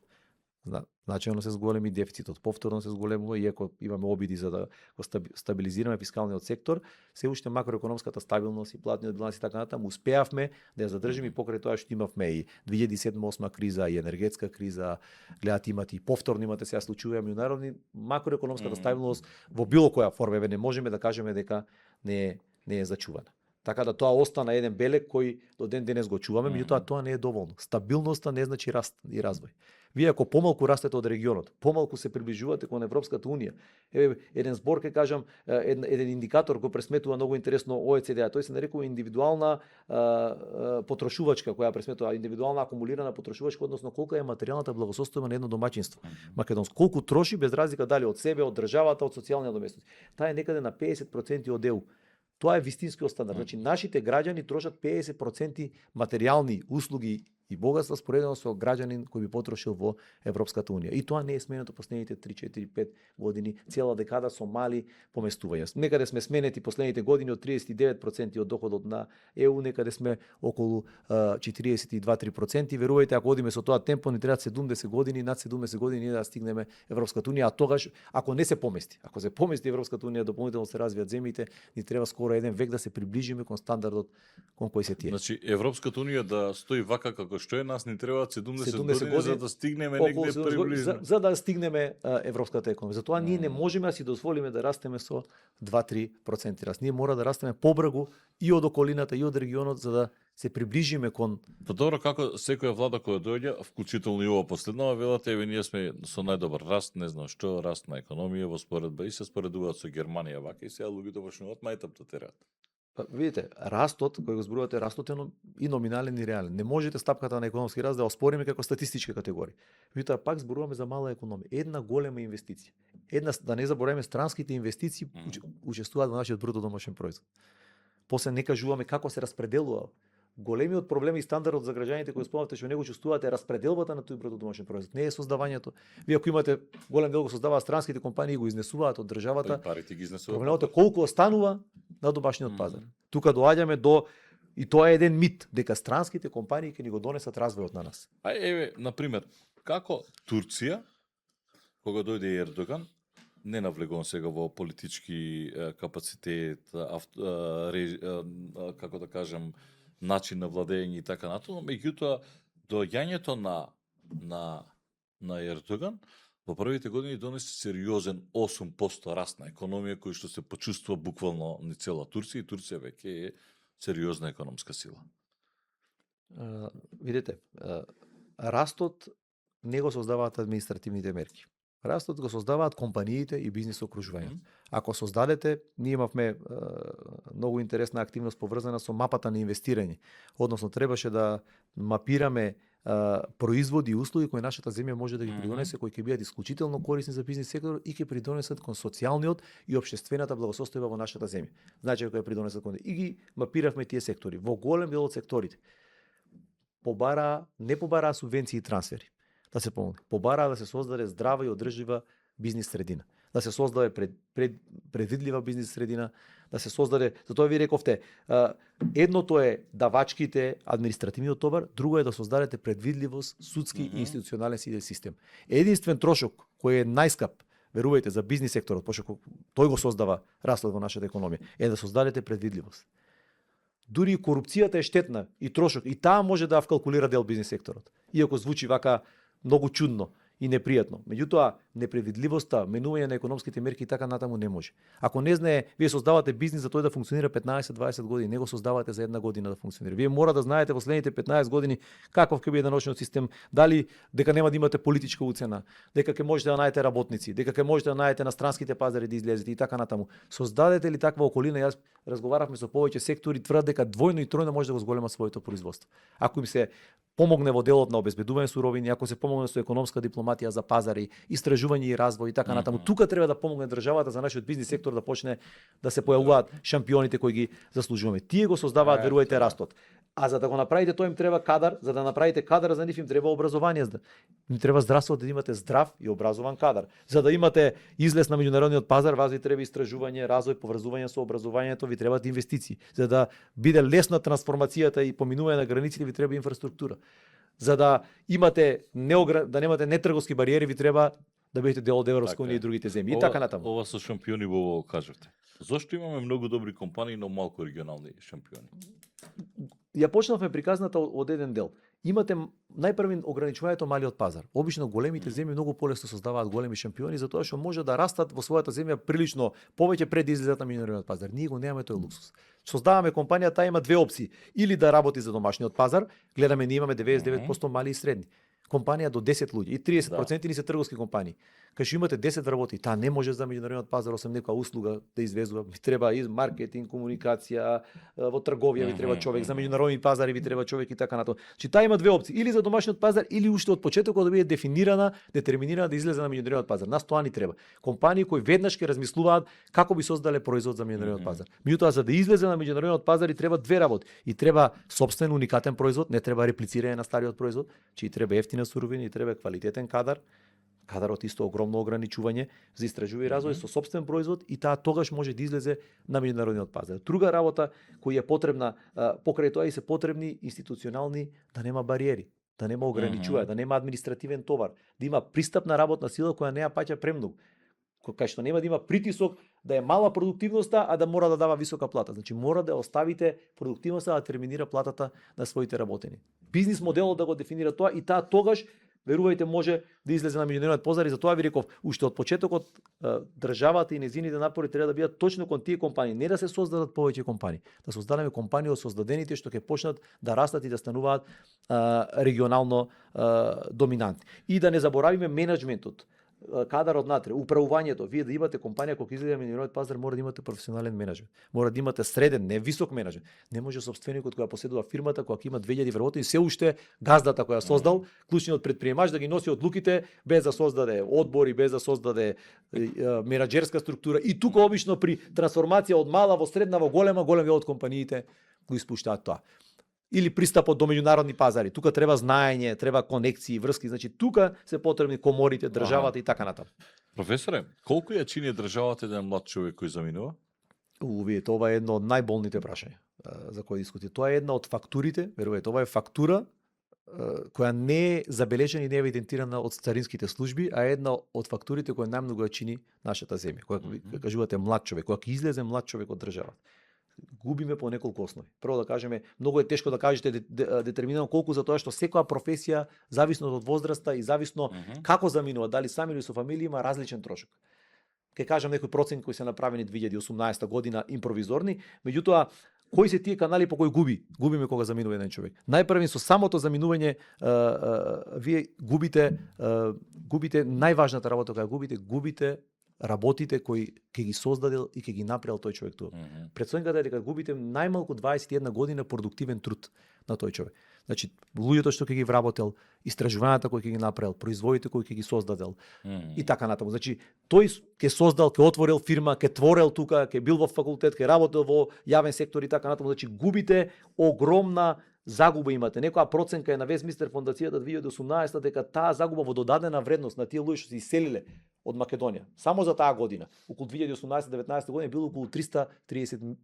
значајно се зголеми, дефицитот повторно се зголемува, иако имаме обиди за да го стабилизираме фискалниот сектор, се уште макроекономската стабилност и платниот биланс и така натаму успеавме да ја задржиме и покрај тоа што имавме и 2007-2008 криза и енергетска криза, гледате имате и повторно имате сега случувања меѓународни, макроекономската стабилност во било која форма не можеме да кажеме дека не е зачувана. Така да тоа остана еден белег кој до ден денес го чуваме, меѓутоа тоа не е доволно. Стабилноста не значи раст и развој. Вие ако помалку растете од регионот, помалку се приближувате кон Европската унија. Еве еден збор ќе кажам, еден индикатор кој пресметува многу интересно ОЕЦД, тој се нарекува индивидуална потрошувачка, која пресметува индивидуална акумулирана потрошувачка, односно колку е материјалната благосостојба на едно домаќинство македонско. Колку троши без разлика дали од себе, од државата, од социјални доместници. Таа е некаде на 50% од ЕУ. Тоа е вистинскиот стандард. Значи нашите граѓани трошат 50% материјални услуги и богатства споредено со граѓанин кој би потрошил во Европската унија. И тоа не е сменето последните 3, 4, 5 години, цела декада со мали поместувања. Некаде сме сменети последните години од 39% од доходот на ЕУ, некаде сме околу 42-3%. Верувајте, ако одиме со тоа темпо, ни треба 70 години, над 70 години да стигнеме Европската унија, а тогаш ако не се помести, ако се помести Европската унија, дополнително се развијат земјите, ни треба скоро еден век да се приближиме кон стандардот кон кој се тие.
Значи Европската унија да стои вака како што е, нас ни требаат 70 години за да стигнеме негде приближно.
За да стигнеме европската економија. Затоа ние не можеме да си дозволиме да растеме со 2-3% раст. Ние мора да растеме побрагу и од околината и од регионот за да се приближиме кон.
Па добро, како секоја влада која доаѓа, вклучително и ова последнава, велате еве ние сме со најдобар раст, не знам што, раст на економија во споредба и се споредуваат со Германија вака и сега луѓето почнуваат мајтап да терат.
Па, видите, растот, кој го зборувате, растот е и номинален и реален. Не можете стапката на економски раст да оспориме како статистичка категорија. Меѓутоа пак зборуваме за мала економија. Една голема инвестиција. Да не забораваме странските инвестиции учествуваат во нашиот бруто домашен производ. После не кажуваме како се распределува. Големиот проблем и стандардот за граѓаните кои спомнавте што него чувствувате е распределбата на тој бруто домашен производ. Не е создавањето. Вие ако имате голем дел го создаваат странските компании и го изнесуваат од државата.
Парите ги изнесуваат.
Проблемот е колку останува на домашниот пазар. Тука доаѓаме до и тоа е еден мит дека странските компании ќе ни го донесат развојот на нас.
А еве, на пример, како Турција, кога дојде Ердоган, не навлегувам сега во политички капацитет, како да кажем, начин на владење и така натаму, меѓутоа доаѓањето на Ердоган во првите години донесе сериозен 8% раст на економија кој што се почувствува буквално ни цела Турција и Турција веќе е сериозна економска сила.
Видете, растот не го создаваат административните мерки. Растот го создаваат компаниите и бизнис окружувањето. Ако создадете, ние имавме многу интересна активност поврзана со мапата на инвестирање. Односно, требаше да мапираме производи и услуги кои нашата земја може да ги придонесе, кои ќе бидат исклучително корисни за бизнис секторот и ќе придонесат кон социјалниот и општествената благосостојба во нашата земја. Значи, кои придонесат кон и ги мапиравме тие сектори. Во голем дел од секторите не побараа субвенции и трансфери да се помогне. Побараа да се создаде здрава и одржлива бизнис средина. Да се создаде предвидлива бизнис средина, да се создаде, затоа ви рековте, едното е давачките, административниот товар, друго е да создадете предвидливост, судски и институционален систем. Единствен трошок кој е најскап, верувајте, за бизнис секторот, пошто тој го создава растот во нашата економија, е да создадете предвидливост. Дури и корупцијата е штетна и трошок, и таа може да вкалкулира дел бизнис секторот. Иако звучи вака многу чудно и непријатно. Меѓутоа, непредвидливоста, менување на економските мерки и така натаму не може. Ако не знае, вие создавате бизнис за тој да функционира 15-20 години, не го создавате за една година да функционира. Вие мора да знаете во следните 15 години каков ќе биде даночниот систем, дали дека нема да имате политичка уцена, дека ќе можете да најдете работници, дека ќе можете да најдете на странските пазари да излезете и така натаму. Создадете ли таква околина? Јас разговаравме со повеќе сектори, тврдат дека двојно и тројно може да го зголема своето производство. Ако им се помогне во делот на обезбедување суровини, ако се помогне со економска дипломатија за пазари, истражување и развој и така натаму, тука треба да помогне државата за нашиот бизнис сектор да почне да се појавуваат шампионите кои ги заслужуваме. Тие го создаваат, верувајте, растот. А за да го направите, тоа им треба кадар, за да направите кадар за нив им треба образование. Им треба здравство, да имате здрав и образован кадар. За да имате излез на меѓународниот пазар, вас ви треба истражување, развој, поврзување со образованието, ви требаат инвестиции. За да биде лесна трансформацијата и поминување на границите, ви треба инфраструктура. За да имате да немате нетрговски бариери, ви треба да бидете дел од Европска унија и другите земји и така натаму.
Ова со шампиони во кажавте. Зошто имаме многу добри компании, но малку регионални шампиони?
Ја почнавме приказната од еден дел. Имате најпрви ограничувањето малиот пазар. Обично големите земји многу полесно создаваат големи шампиони затоа што може да растат во својата земја прилично повеќе пред да излезат на меѓународниот пазар. Ние го немаме тој луксус. Создаваме компанија, таа има две опции: или да работи за домашниот пазар, гледаме ние имаме 99% мали и средни. Компанија до 10 луѓе и 30% ни се трговски компании. Кај што имате 10 вработи, таа не може за меѓународниот пазар освен некоја услуга да извезува. Ви треба и маркетинг, комуникација, во трговија ви треба човек, за меѓународни пазари ви треба човек и така натаму. Значи таа има две опции: или за домашниот пазар, или уште од почетокот да биде дефинирана, детерминирана да излезе на меѓународниот пазар. Нас тоа ни треба. Компании кои веднаш ќе размислуваат како би создале производ за меѓународниот пазар. Меѓутоа, за да излезе на меѓународниот пазар и треба две работи. И треба сопствен уникатен производ, не треба реплицирање на стариот производ, че и треба ефтина суровина, и треба квалитетен кадар. Кадарот исто огромно ограничување за истражување и развој со сопствен производ и таа тогаш може да излезе на меѓународниот пазар. Друга работа која е потребна покрај тоа и се потребни институционални, да нема бариери, да нема ограничување, да нема административен товар, да има пристапна работна сила која не ја паќа премногу. Кај што нема да има притисок да е мала продуктивноста, а да мора да дава висока плата. Значи мора да оставите продуктивноста да терминира платата на своите работени. Бизнис моделот да го дефинира тоа и таа тогаш, верувајте, може да излезе на меѓународниот пазар и затоа ви реков, уште од почетокот државата и нејзините напори треба да бидат точно кон тие компании, не да се создадат повеќе компании, да создадеме компании од создадените што ќе почнат да растат и да стануваат регионално доминантни. И да не заборавиме менеджментот, кадарот натре, управувањето. Вие да имате компанија која излезе на меѓународниот пазар, мора да имате професионален менеджмент. Мора да имате среден, не висок менеджмент. Не може сопственикот која поседува фирмата, која има 2000 вработени, се уште газдата која создал, клучниот предприемач да ги носи одлуките без да создаде одбори, без да создаде менаџерска структура. И тука обично при трансформација од мала во средна во голема, голем дел од компаниите го испуштаат тоа. Или пристапот до меѓународни пазари. Тука треба знаење, треба конекции, врски. Значи тука се потребни коморите, државата и така натаму.
Професоре, колку ја чини државата еден млад човек кој заминува?
Видите, ова е едно од најболните прашања за кои дискути. Тоа е една од фактурите, верувајте, ова е фактура која не е забележена и не е евидентирана од старинските служби, а една од факторите која најмногу ја чини нашата земја. Кога кажувате млад човек, кога ќе излезе млад човек од државата, губиме по неколку основи. Прво да кажеме, многу е тешко да кажете детерминирано колку за тоа што секоја професија, зависно од возраста и зависно како заминува, дали сами или со фамилија, има различен трошок. Ке кажам некои проценти кои се направени 2018 година импровизорни, меѓутоа кои се тие канали по кои губиме кога заминува еден човек. Најпрви со самото заминување вие губите најважната работа која губите работите кои ќе ги создадел и ќе ги направил тој човек тоа. Преценката е дека губите најмалку 21 година продуктивен труд на тој човек. Значи, луѓето што ќе ги вработел, истражувањата кои ќе ги направил, производите кои ќе ги создадел и така натаму. Значи, тој ќе создал, ќе отворил фирма, ќе творел тука, ќе бил во факултет, ќе работел во јавен сектор и така натаму. Значи, губите огромна загуба имате. Некоја проценка е на Вестминстер фондацијата 2018 дека таа загуба во додадена вредност на тие луѓе што се иселиле од Македонија, само за таа година, околу 2018-19 година било околу 330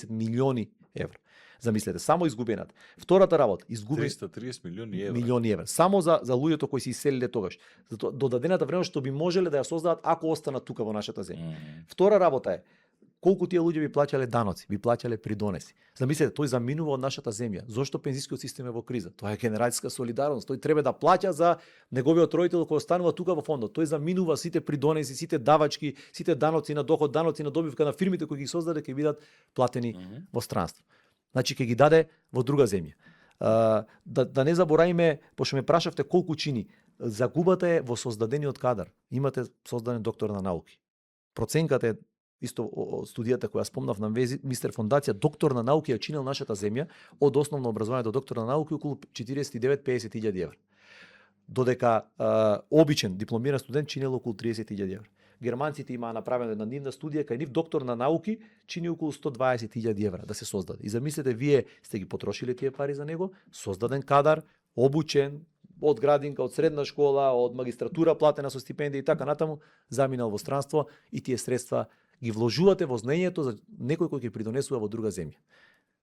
милиони евра. Замислете, само изгубената. Втората работа,
330 милиони евра.
Милиони евра. Само за луѓето кои се иселиле тогаш. Затоа додадената вредност што би можеле да ја создадат ако останат тука во нашата земја. Втора работа е колку тие луѓе би плаќале даноци, би плаќале придонеси. Замислете, тој заминува од нашата земја. Зошто пензискиот систем е во криза? Тоа е генерацијска солидарност. Тој треба да плаќа за неговиот родител кој останува тука во фондот. Тој заминува сите придонеси, сите давачки, сите даноци на доход, даноци на добивка на фирмите кои ги создаде ќе бидат платени во странство. Значи ќе ги даде во друга земја. Да не заборавиме, пошто ме прашавте колку чини, загубата е во создадениот кадар. Имате создаден доктор на науки. Проценката е исто студијата која спомнав на Вестминстер фондација, доктор на науки ја чинел нашата земја од основно образование до доктор на науки околу 49-50 илјади евра. Додека обичен дипломиран студент чинел околу 30 илјади евра. Германците имаа направена една нивна студија кај нив доктор на науки чини околу 120 илјади евра да се создаде. И замислете, вие сте ги потрошиле тие пари за него, создаден кадар, обучен, од градинка, од средна школа, од магистратура платена со стипендија и така натаму, заминал во странство и тие средства ги вложувате во знаењето за некој кој ќе придонесува во друга земја.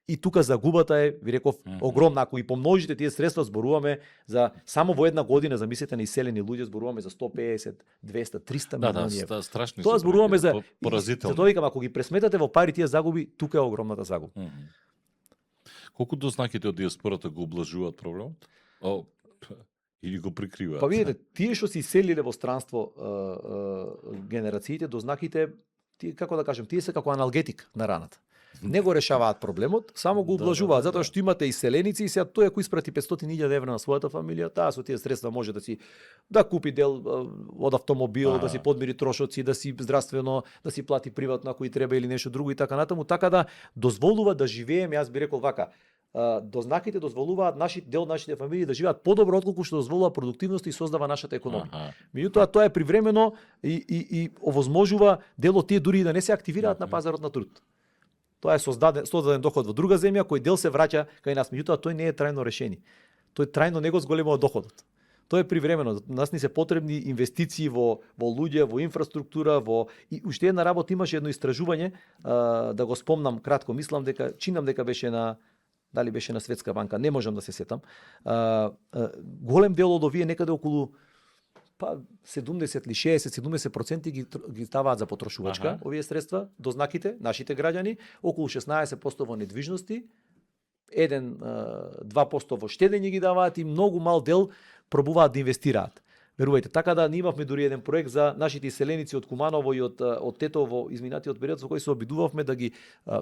И тука загубата е, ви реков, огромна. Ако ги помножите тие средства, зборуваме за само во една година, замислете на иселени луѓе, зборуваме за 150, 200, 300 милиони евра.
Страшни.
Тоа зборуваме за
поразително.
Затоа викам, ако ги пресметате во пари тие загуби, тука е огромната загуба.
Колку дознаките од диаспората го облажуваат проблемот? Или го прикриваат?
Па видите, тие што се иселиле во странство генерациите, дознаките, тие, како да кажем, тие се како аналгетик на раната. Не го решаваат проблемот, само го облажуваат, затоа што имате иселеници и сега тој ако испрати 500.000 евра на својата фамилија, таа со тие средства може да купи дел од автомобил, да си подмири трошоци, да си здравствено, да си плати приватно ако и треба или нешто друго и така натаму, така да дозволува да живееме, јас би рекол вака, дознаките дозволуваат дел од нашите фамилии да живеат подобро отколку што дозволува продуктивност и создава нашата економија. Меѓутоа тоа е привремено и овозможува дел од тие дури да не се активираат на пазарот на труд. Тоа е создаден доход во друга земја, кој дел се враќа кај нас. Меѓутоа тој не е трајно решение. Тој трајно не го зголемува доходот. Тоа е привремено. Нас ни се потребни инвестиции во луѓе, во инфраструктура, и уште една работа имаше едно истражување, да го спомнам кратко, чинам дека беше дали беше на Светска банка, не можам да се сетам. Голем дел од овие некаде околу 70 или 60-70% ги ставаат за потрошувачка, овие средства, дознаките, нашите граѓани, околу 16% во недвижности, 1-2% во штедење ги даваат и многу мал дел пробуваат да инвестираат. Верувајте, така да ние имавме дури еден проект за нашите иселеници од Куманово и од Тетово во изминатиот период, со кој се обидувавме да ги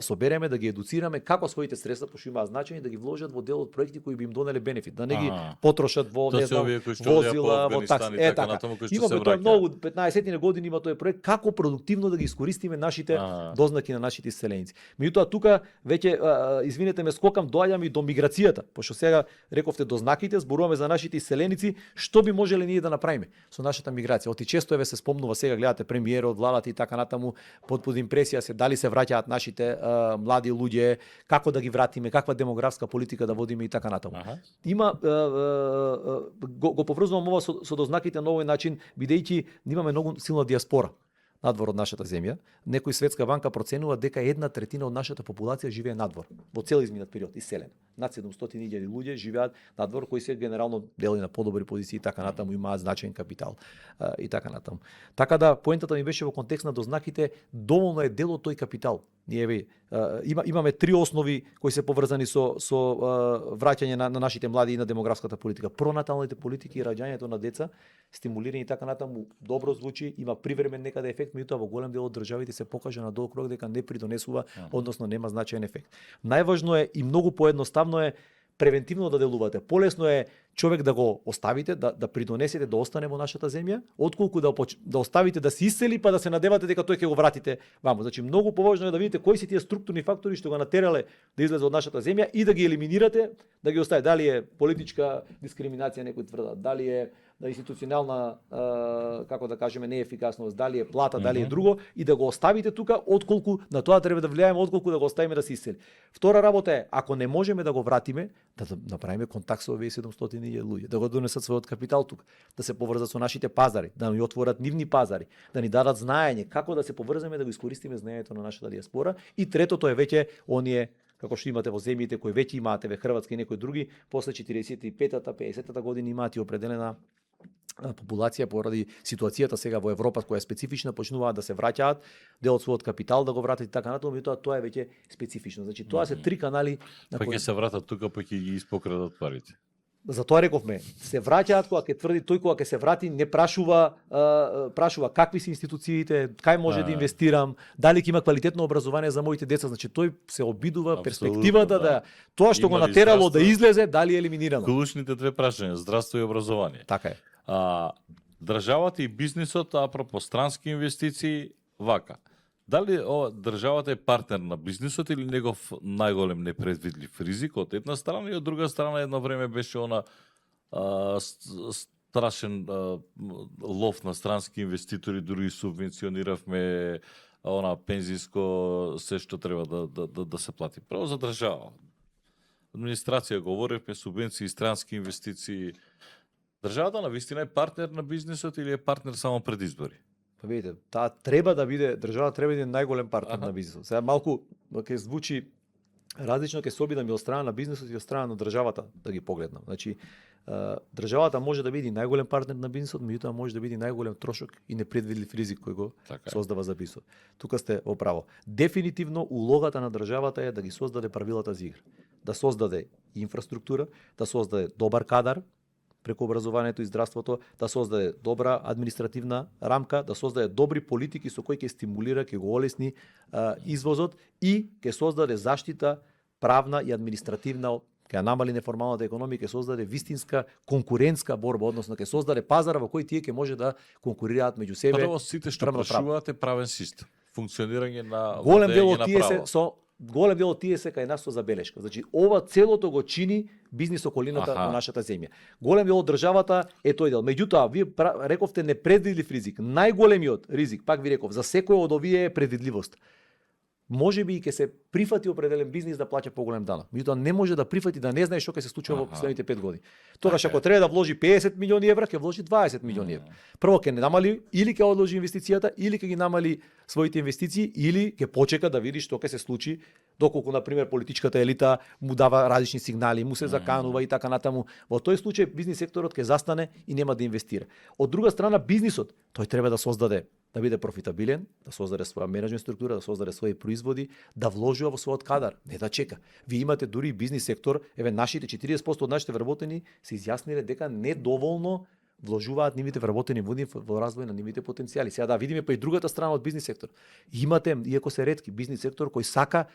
собереме, да ги едуцираме како своите средства, пошто имаат значење, да ги вложат во дел од проекти кои би им донеле бенефит, да не ги потрошат во возила, во такси. Така. Имаме тоа многу 15 години има тој проект како продуктивно да ги искористиме нашите дознаки на нашите иселеници. Меѓутоа тука веќе извинете ме скокам, доаѓам и до миграцијата, пошто сега рековте дознаките, зборуваме за нашите иселеници, што би можеле ние да направиме со нашата миграција. Оти често се спомнува, сега гледате премиерот, владата и така натаму, под импресија дали се враќаат нашите млади луѓе, како да ги вратиме, каква демографска политика да водиме и така натаму. Има го поврзувам ова со дознаките на овој начин, бидејќи имаме многу силна диаспора. надвор од нашата земја. Некој Светска банка проценува дека 1/3 од нашата популација живее надвор во цел изминат период, иселен. Над 700.000 луѓе живеат надвор, кои се генерално дели на подобри позиции и така натаму, имаат значаен капитал и така натаму. Така да поентата ми беше во контекст на дознаките, доволно е дел од тој капитал. Ние имаме три основи кои се поврзани со враќање на нашите млади и на демографската политика. Пронаталните политики и раѓањето на деца, стимулирање и така натаму, добро звучи, има привремен некаде ефект, меѓутоа во голем дел од државите се покажа на долг рок дека не придонесува, односно нема значаен ефект. Најважно е и многу поедноставно е превентивно да делувате. Полесно е човек да го оставите, да придонесете да остане во нашата земја, отколку да оставите да се исели па да се надевате дека тој ќе го вратите ваму. Значи многу поважно е да видите кои се тие структурни фактори што го натерале да излезе од нашата земја и да ги елиминирате, да ги оставите. Дали е политичка дискриминација, некои тврдат, дали е институционална, како да кажеме, неефикасност, дали е плата, дали е друго, и да го оставите тука, отколку на тоа треба да влијаеме, отколку да го оставиме да се исели. Втора работа е, ако не можеме да го вратиме, да направиме контакт со овие 700.000 луѓе, да го донесат својот капитал тука, да се поврзат со нашите пазари, да ни отворат нивни пазари, да ни дадат знаење како да се поврземе, да го искористиме знаењето на нашата диаспора. И третото е веќе оние како што имате во земјите кои веќе имаате во Хрватска и некои други, после 45-та, 50-та година имаат и определена популација поради ситуацијата сега во Европа која е специфична, почнуваат да се враќаат дел од својот капитал да го вратат и така натаму, меѓутоа тоа е веќе специфично. Значи тоа се три канали на
кои ќе се вратат тука, па ќе ги испокрадат парите.
За тоа рековме, се враќаат кога ќе тврди тој кога ќе се врати, не прашува какви се институциите, кај може да инвестирам, дали ќе има квалитетно образование за моите деца, значи тој се обидува перспективата да тоа што го натерало да излезе, дали е елиминирано.
Клучните две прашања, здравство и образование.
Така е.
Државата и бизнисот, апропо странски инвестиции, вака. Дали државата е партнер на бизнисот или негов најголем непредвидлив ризик од една страна, и од друга страна едно време беше страшен лов на странски инвеститори, дури субвенциониравме пензиско, се што треба да се плати. Право за држава. Администрација говоревме, субвенции, странски инвестиции. Државата навистина е партнер на бизнисот или е партнер само пред избори?
Па видите, таа треба да биде, држава треба да биде најголем партнер на бизнисот. Сега малку ќе звучи различно, ќе се обидам и од страна на бизнисот и од страна на државата да ги погледнам. Значи, државата може да биде најголем партнер на бизнисот, меѓутоа може да биде најголем трошок и непредвидлив ризик кој го создава за бизнисот. Тука сте во право. Дефинитивно улогата на државата е да ги создаде правилата за игра. Да создаде инфраструктура, да создаде добар кадар преку образованието и здравството, да создаде добра административна рамка, да создаде добри политики со кои ќе стимулира, ќе го олесни извозот и ќе создаде заштита правна и административна, ќе намали неформалната економија, ќе создаде вистинска конкурентска борба, односно ќе создаде пазар во кој тие ќе може да конкурираат меѓу себе.
Прво сите што прашуваат е правен систем, функционирање на
голем дел од тие се голем дел од тие се кај нас со забелешка. Значи, ова целото го чини бизнис околината на нашата земја. Голем дел од државата е тој дел. Меѓутоа, вие рековте непредвидлив ризик. Најголемиот ризик, пак ви реков, за секој од овие е предвидливост. Може би и ќе се прифати определен бизнис да плаќа поголем данок. Меѓутоа не може да прифати да не знае што ќе се случува во последните 5 години. Тогаш ако треба да вложи 50 милиони евра, ќе вложи 20 милиони евра. Прво ќе не намали или ќе одложи инвестицијата, или ќе ги намали своите инвестиции, или ќе почека да види што ќе се случи, доколку на пример политичката елита му дава различни сигнали, му се заканува и така натаму. Во тој случај бизнис секторот ќе застане и нема да инвестира. Од друга страна бизнисот, тој треба да создаде, да биде профитабилен, да создаде своја менеджмент структура, да создаде своји производи, да вложува во својот кадар, не да чека. Вие имате дури бизнис сектор, нашите 40% од нашите вработени се изјасниле дека недоволно вложуваат нивите вработени во развој на нивите потенцијали. Сега да видиме па и другата страна од бизнис сектор. Имате, иако се ретки, бизнис сектор кој сака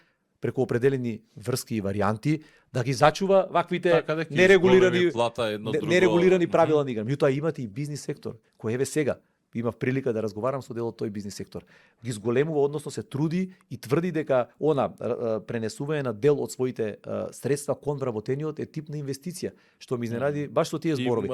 преку определени врски и варијанти да ги зачува ваквите нерегулирани правила на игра. Меѓутоа имате и бизнис сектор кој еве сега имав прилика да разговарам со дел од тој бизнис сектор. Ги зголемува, односно се труди и тврди дека пренесување на дел од своите средства кон вработениот е тип на инвестиција, што ми изненади баш со тие зборови.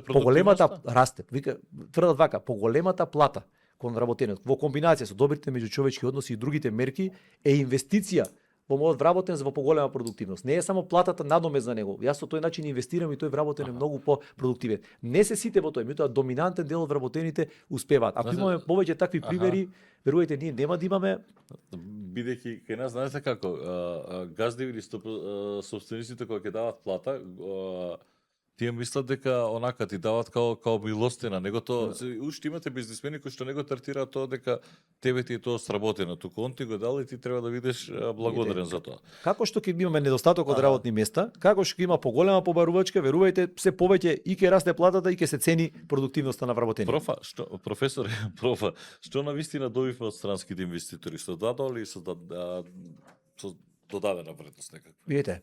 Поголемата расте, вика, тврдат вака, поголемата плата кон вработениот во комбинација со добрите меѓучовечки односи и другите мерки е инвестиција вработен во поголема продуктивност. Не е само платата надомест за него. Јас со тој начин инвестирам и тој вработен е многу по-продуктивен. Не се сите во тој, меѓутоа доминантен дел од вработените успеваат. Ако имаме повеќе такви примери, верувајте, ние нема да имаме,
бидејќи кај нас знаете како газдеви или собствениците кои ќе дават плата, тие мислат дека онака ти дават као милостина, него тоа уште имате бизнисмени кои што него третираат тоа дека тебе ти е тоа сработено, туку он ти го дал и ти треба да бидеш благодарен за тоа.
Како што ќе имаме недостаток од работни места, како што ќе има поголема побарувачка, верувајте, се повеќе и ќе расте платата и ќе се цени продуктивноста на вработените.
Професор, што навистина добивме од странските инвеститори, со дадоа или со додадена вредност некаква?
Видете,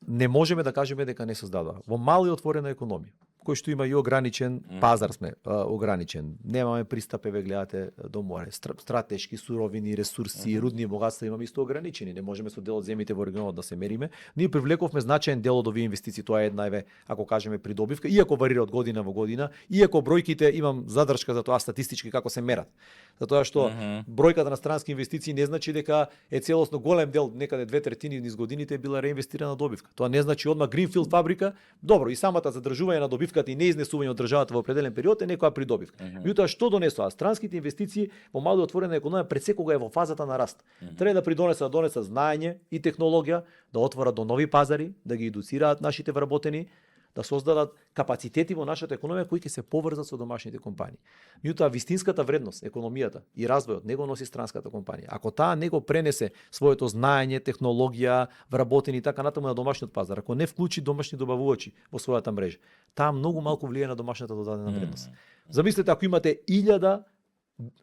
не можеме да кажеме дека не создадува. Во мала и отворена економија, кој што има и ограничен пазар сме, ограничен. Немаме пристап, еве гледате до море, стратешки суровини, ресурси, рудни богатства имаме исто ограничени. Не можеме со дел од земјите во регионот да се мериме. Ние привлековме значаен дел од овие инвестиции, тоа е една, еве, ако кажеме придобивка, иако варира од година во година, иако бројките имам задршка за тоа статистички како се мерат. Затоа што бројката на странски инвестиции не значи дека е целосно голем дел, некаде 2/3 низ годините била реинвестирана добивка. Тоа не значи одма гринфилд фабрика, добро, и самата задржување на добивката и неизнесување од државата во определен период е некоја придобивка. Меѓутоа што донесоа? Странските инвестиции во мала и отворена економија пред секога е во фазата на раст. Треба да донесат знаење и технологија, да отворат до нови пазари, да ги едуцираат нашите вработени, да создадат капацитети во нашата економија кои ќе се поврзат со домашните компании. Меѓутоа вистинската вредност, економијата и развојот него носи странската компанија. Ако таа него пренесе своето знаење, технологија, вработени и така натаму на домашниот пазар, ако не вклучи домашни добавувачи во својата мрежа, таа многу малку влијае на домашната додадена вредност. Замислете ако имате 1000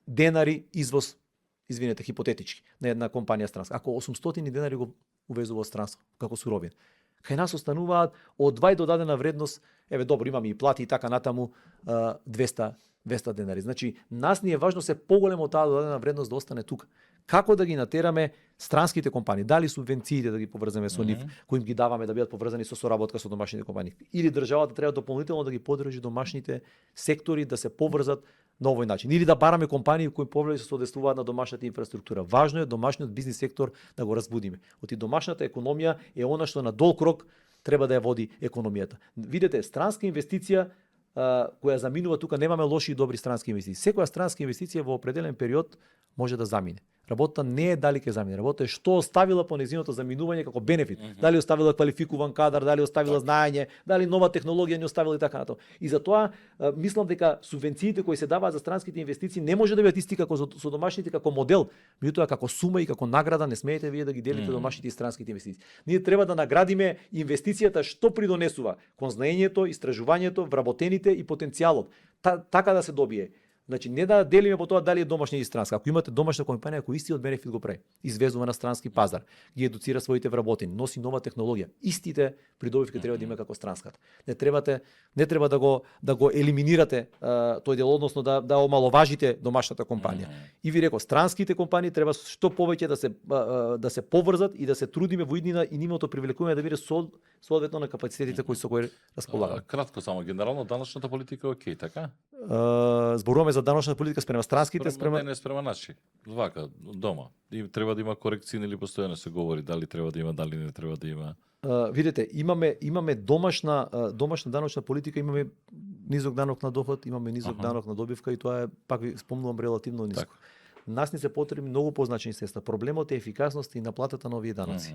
денари извоз, извинете, хипотетички, на една компанија странска, ако 800 денари го увезува од странство како суровина, кај нас остануваат од 2 додадена вредност, еве добро, имаме и плати и така натаму 200 денари. Значи, нас ни е важно се поголемо таа додадена вредност да остане тука. Како да ги натераме странските компании, дали субвенциите да ги поврземе со нив, кои им ги даваме да бидат поврзани со соработка со домашните компании, или државата треба дополнително да ги поддржи домашните сектори да се поврзат на овој начин, или да бараме компании кои повлече се содействуваат на домашната инфраструктура. Важно е домашниот бизнис сектор да го разбудиме. Оти домашната економија е она што на долг рок треба да ја води економијата. Видете, странска инвестиција која заминува тука, немаме лоши и добри странски инвестиции. Секоја странска инвестиција во определен период може да замине. Работата не е дали ќе замине, работата е што оставила по нејзиното заминување како бенефит. Дали оставила квалификуван кадар, дали оставила знаење, дали нова технологија не оставила и така натаму. И затоа мислам дека субвенциите кои се даваат за странските инвестиции не може да бидат исти како со домашните како модел, меѓутоа како сума и како награда не смеете вие да ги делите домашните и странските инвестиции. Ние треба да наградиме инвестицијата што придонесува кон знаењето, истражувањето, вработените и потенцијалот. Така да се добие. Значи не да делиме по тоа дали е домашна или странска. Ако имате домашна компанија која истиот бенефит го прави, извезува на странски пазар, ги едуцира своите вработени, носи нова технологија, истите придобивки треба да има како странската. Не треба да го елиминирате тој дел, односно да омаловажите домашната компанија. И ви реков, странските компании треба што повеќе да се поврзат и да се трудиме во иднина и нивното привлекување да биде соодветно на капацитетите кои со кои располагаме.
Кратко само, генерално даночната политика е окей, така?
Зборуваме за даночна политика спрема странските,
не спрема наши. Вака, дома. И треба да има корекции или постојано се говори дали треба да има, дали не треба да има.
Видите, имаме домашна даночна политика, имаме низок данок на доход, имаме низок данок на добивка и тоа е, пак ви спомнувам, релативно ниско. Нас не се потребни многу позначени средства. Проблемот е ефикасноста и наплатата на овие даноци.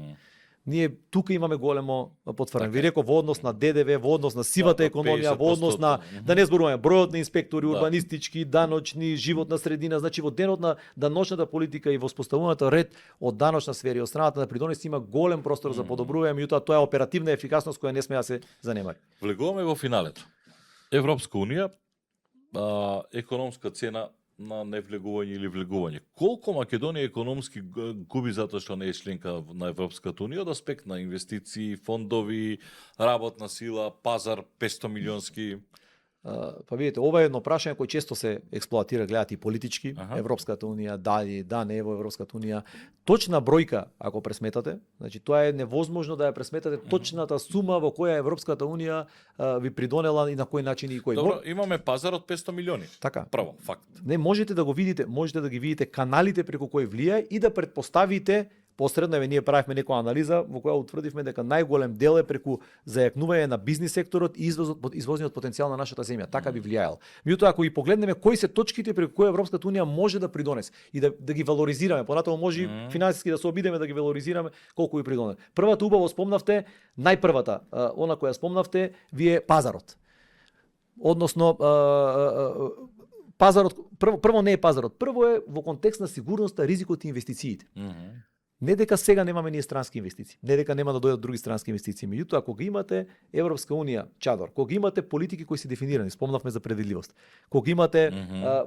Ние тука имаме големо потврдување. Ви реков во однос на ДДВ, во однос на сивата економија, во однос на да не зборуваме бројот на инспектори, урбанистички, даночни, животна средина, значи во денот на даночната политика и во споставувањето ред од даночна сфера и од страната да придонеси има голем простор за подобрување, меѓутоа тоа е оперативна ефикасност која не смее да се занемари.
Влегуваме во финалето. Европска унија, економска цена на невлегување или влегување. Колку Македонија економски губи затоа што не е членка на Европската унија од аспект на инвестиции, фондови, работна сила, пазар 500 милионски?
Па видите, ова е едно прашање кој често се експлоатира, гледат и политички, Европската унија, да не е во Европската унија. Точна бројка, ако пресметате, значи тоа е невозможно да ја пресметате точната сума во која Европската унија ви придонела и на кој начин и кој.
Добро, имаме пазар од 500 милиони.
Така.
Право, факт.
Не можете да го видите, можете да ги видите каналите преку кои влијае и да претпоставите Посредно ние правевме некоја анализа во која утврдивме дека најголем дел е преку зајакнување на бизнис секторот и извозниот потенцијал на нашата земја. Така би влијаел. Меѓутоа, ако ги погледнеме кои се точките преку кои Европската унија може да придонесе и да ги валоризираме, понатаму може и финансиски да се обидеме да ги валоризираме колку би придонесе. Првата убаво спомнавте, најпрвата, она која спомнавте, вие пазарот. Односно, пазарот, прво не е пазарот, прво е во контекст на сигурноста, ризикот и инвестициите. Не дека сега немаме ние странски инвестиции, не дека нема да дојдат други странски инвестиции, меѓутоа кога имате Европска унија чадор, кога имате политики кои се дефинирани, спомнавме за предвидливост, кога имате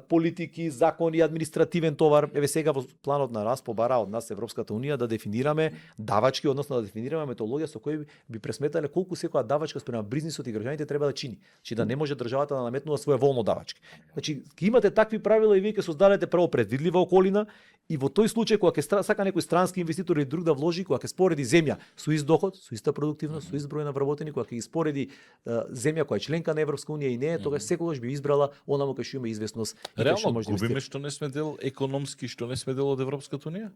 политики, закони, административен товар, еве сега во планот на раст побара од нас Европската унија да дефинираме давачки, односно да дефинираме методологија со која би пресметале колку секоја давачка спрема бизнисот и граѓаните треба да чини, че да не може државата да наметнува своеволно давачки. Значи, имате такви правила и вие ќе создадете прво предвидлива околина и во тој случај кога ќе сака некој странски инвеститор или друг да вложи, кога ќе спореди земја со ист доход, со иста продуктивност, со ист број на вработени, кога ќе ги спореди земја која е членка на Европска унија и не е, тогаш секогаш би избрала онаму кај што има известност и кај што
Реално,
може да
губиме
инвестира.
што не сме дел економски, што не сме дел од Европската унија?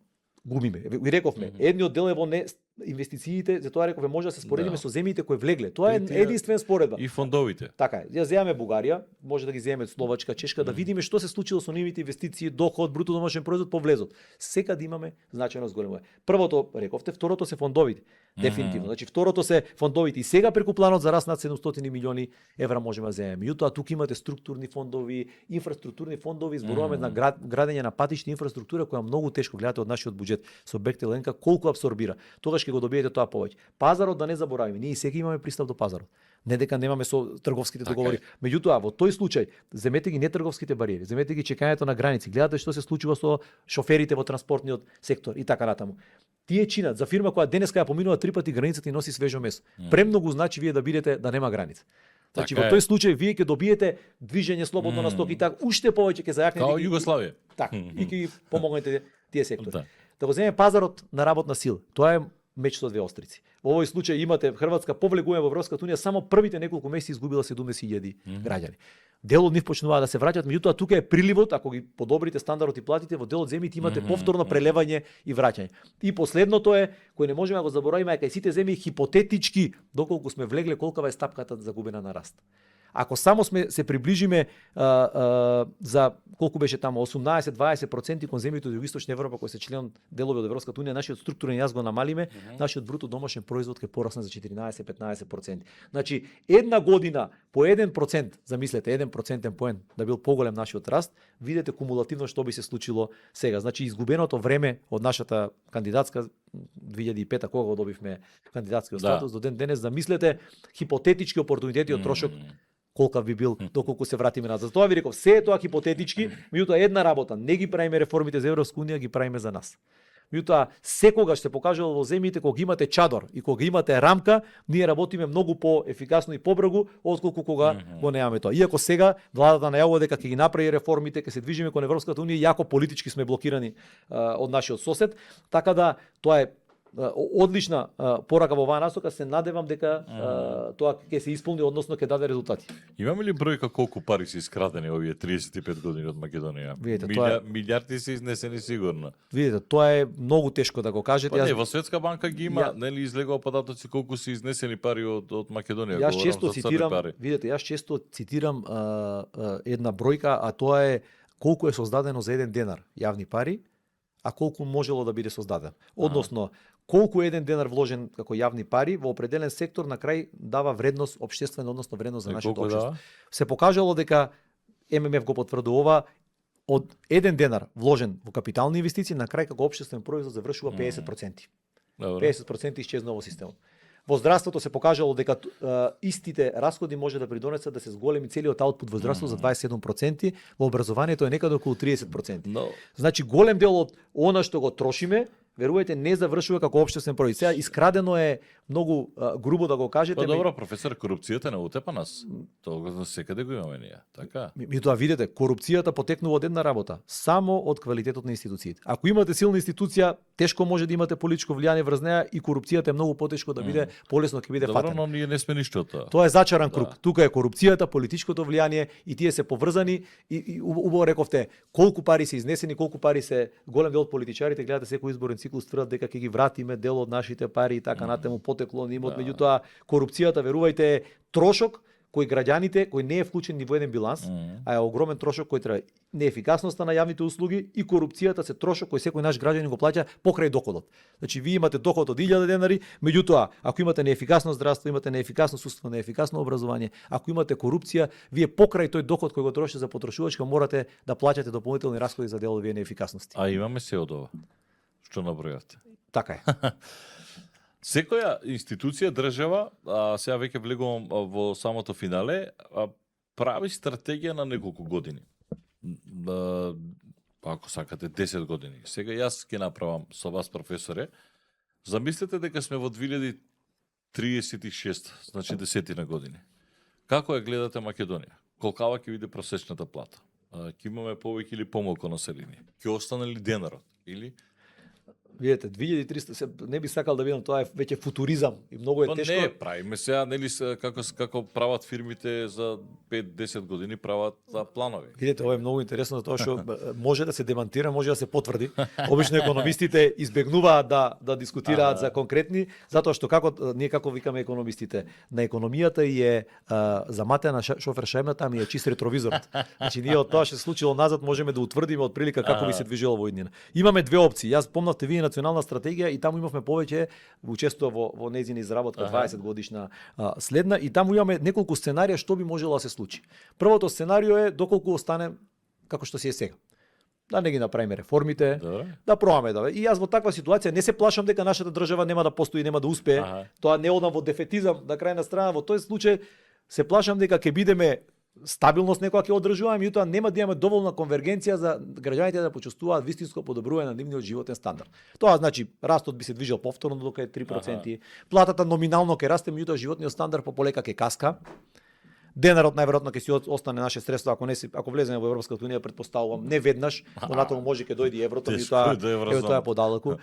Губиме. Ви рековме, едниот дел е во не инвестициите, затоа рековме може да се споредиме со земјите кои влегле. Тоа е единствен споредба.
И фондовите.
Така е. Ја земеме Бугарија, може да ги земеме Словачка, Чешка, да видиме што се случило со нивните инвестиции, доход, бруто домашен производ по влезот. Секаде имаме значајно зголемо. Првото рековте, второто се фондовите. Дефинитивно. Значи второто се фондовите и сега преку планот за раст над 700 милиони евра можеме да земеме. Меѓутоа тука имате структурни фондови, инфраструктурни фондови, зборуваме на градење на патишни инфраструктура која многу тешко гледате од нашиот буџет со обекти Ленка колку абсорбира. Тогаш ќе го добиете тоа повеќе. Пазарот да не заборавиме, ние и сега имаме пристап до пазарот. Не дека немаме со трговските договори. Меѓутоа во тој случај земете ги нетрговските бариери, земете ги чекањето на граници, гледате што се случува со шоферите во транспортниот сектор и така натаму. Тие чинат за фирма која денеска ја поминува 3 пати границата и носи свежо месо. Премногу значи вие да бидете да нема граница. Значи во тој случај вие ќе добиете движење слободно на стоки и така уште повеќе ќе зајакнете
Као Југославија.
Така, и ќе ги помогнете тие сектори.
Да.
Да го земеме пазарот на работна сила. Тоа е меч со две острици. Во овој случај имате Хрватска повлегува во Европската унија, само првите неколку месеци изгубила 70.000 граѓани. Дел од нив почнуваа да се враќаат, меѓутоа тука е приливот, ако ги подобрите стандардот и платите, во дел од земјите имате повторно прелевање и враќање. И последното е, кој не можеме да го заборавиме, е кај сите земји хипотетички, доколку сме влегле, колкава е стапката загубена на раст. Ако само се приближиме за колку беше таму 18-20% кон земјите од Југоисточна Европа кои се член делови од Европската унија, нашиот структурен јаз го намалиме, нашиот бруто домашен производ ќе порасне за 14-15%. Значи една година по 1%, замислете 1% поен да бил поголем нашиот раст, видите кумулативно што би се случило сега. Значи изгубеното време од нашата кандидатска 2005 кога го добивме кандидатскиот статус до ден денес, замислете хипотетички опортунитети од трошок колка би бил доколку се вратиме назад. Затоа ви реков, се е тоа хипотетички, меѓутоа една работа, не ги правиме реформите за Европска унија, ги правиме за нас. Меѓутоа секогаш се покажало во земјите кога имате чадор и кога имате рамка, ние работиме многу по-ефикасно и побрзо отколку кога го немаме тоа. Иако сега владата најавува дека ќе ги направи реформите, ќе се движиме кон Европската унија, јако политички сме блокирани од нашиот сосед, така да тоа е одлична порака во оваа насока, се надевам дека тоа ќе се исполни, односно ќе даде резултати.
Имаме ли бројка колку пари се искрадени овие 35 години од Македонија?
Видите, тоа е...
Милиарди се изнесени сигурно.
Видите, тоа е многу тешко да го кажете.
Па не, во Светска банка ги има, нели излегува податоци колку се изнесени пари од Македонија.
Јас често цитирам, видите, јас често цитирам една бројка, а тоа е колку е создадено за 1 денар јавни пари, а колку можело да биде создадено. Односно, колку еден денар вложен како јавни пари во определен сектор на крај дава вредност општествена, односно вредност за нашето општество. Се покажало дека ММФ го потврдува од 1 денар вложен во капитални инвестиции на крај како општествен производ завршува 50%. 50% исчезнува во системот. Во здравството се покажало дека истите расходи може да придонесат да се зголеми целиот аутпут во здравството за 27%, во образованието е некаде околу 30%. Значи голем дел од она што го трошиме, верувајте, не завршува како општествен производ. Сега искрадено е многу грубо да го кажете.
Па добро, професор, корупцијата не утепа нас. Тоа секаде го имаме ние, така?
Тоа видите, корупцијата потекнува од една работа, само од квалитетот на институциите. Ако имате силна институција, тешко може да имате политичко влијание врз неа и корупцијата е многу потешко да биде, полесно ќе биде
Добро,
фатена.
но ние не сме ништо од тоа.
Тоа е зачаран круг. Тука е корупцијата, политичкото влијание и тие се поврзани и убаво рековте, колку пари се изнесени, колку пари се голем дел од политичарите гледате секој изборен циклус тврдат дека ќе ги вратиме дел од нашите пари и така натаму потекло нимот, меѓутоа корупцијата верувајте е трошок кој граѓаните, кој не е вклучен ни во еден биланс, а е огромен трошок кој треба неефикасноста на јавните услуги и корупцијата се трошок кој секој наш граѓанин го плаќа покрај доходот. Значи вие имате доход од 1000 денари, меѓутоа ако имате неефикасно здравство, имате неефикасно судство, неефикасно образование, ако имате корупција, вие покрај тој доход кој го трошите за потрошувачка морате да плаќате дополнителни расходи за дел од овие неефикасности.
А имаме се од ова што набројавте.
Така е.
Секоја институција, држава, сега веќе влегувам во самото финале, прави стратегија на неколку години. Ако сакате 10 години. Сега јас ќе направам со вас, професоре. Замислете дека сме во 2036, значи 10 години. Како ја гледате Македонија? Колкава ќе биде просечната плата? Ќе имаме повеќе или помалку население? Ќе остане ли денарот? Или
Видете, 2300 се не би сакал да видам, тоа е веќе футуризам и многу е
па
тешко.
не, правиме сега, нели како прават фирмите за 5-10 години прават планови.
Видете, ова е многу интересно затоа што може да се демантира, може да се потврди. Обично економистите избегнуваат да дискутираат за конкретни, затоа што ние како викаме економистите, на економијата е заматена шофер шајбната, ами е чист ретровизорот. Значи ние од тоа што се случило назад можеме да утврдиме од прилика како би се движело во иднина. Имаме две опции. Јас помнавте вие национална стратегија и таму имавме повеќе учествува во нејзина изработка 20 годишна следна и таму имаме неколку сценарија што би можело да се случи. Првото сценарио е доколку остане како што си е сега. Да не ги направиме реформите, да пробаме да. И јас во таква ситуација не се плашам дека нашата држава нема да постои, нема да успее. Тоа не одам во дефетизам, на крајна страна во тој случај се плашам дека ќе бидеме стабилност некоја ќе одржуваме, меѓутоа нема да имаме доволна конвергенција за граѓаните да почувствуваат вистинско подобрување на нивниот животен стандард. Тоа значи растот би се движел повторно дока е 3%, платата номинално ќе расте, меѓутоа животниот стандард полека ќе каска. Денарот најверојатно ќе си остане наше средство ако влеземе во Европската унија, претпоставувам не веднаш, понатаму може ќе дојде еврото, меѓутоа тоа е подалеку.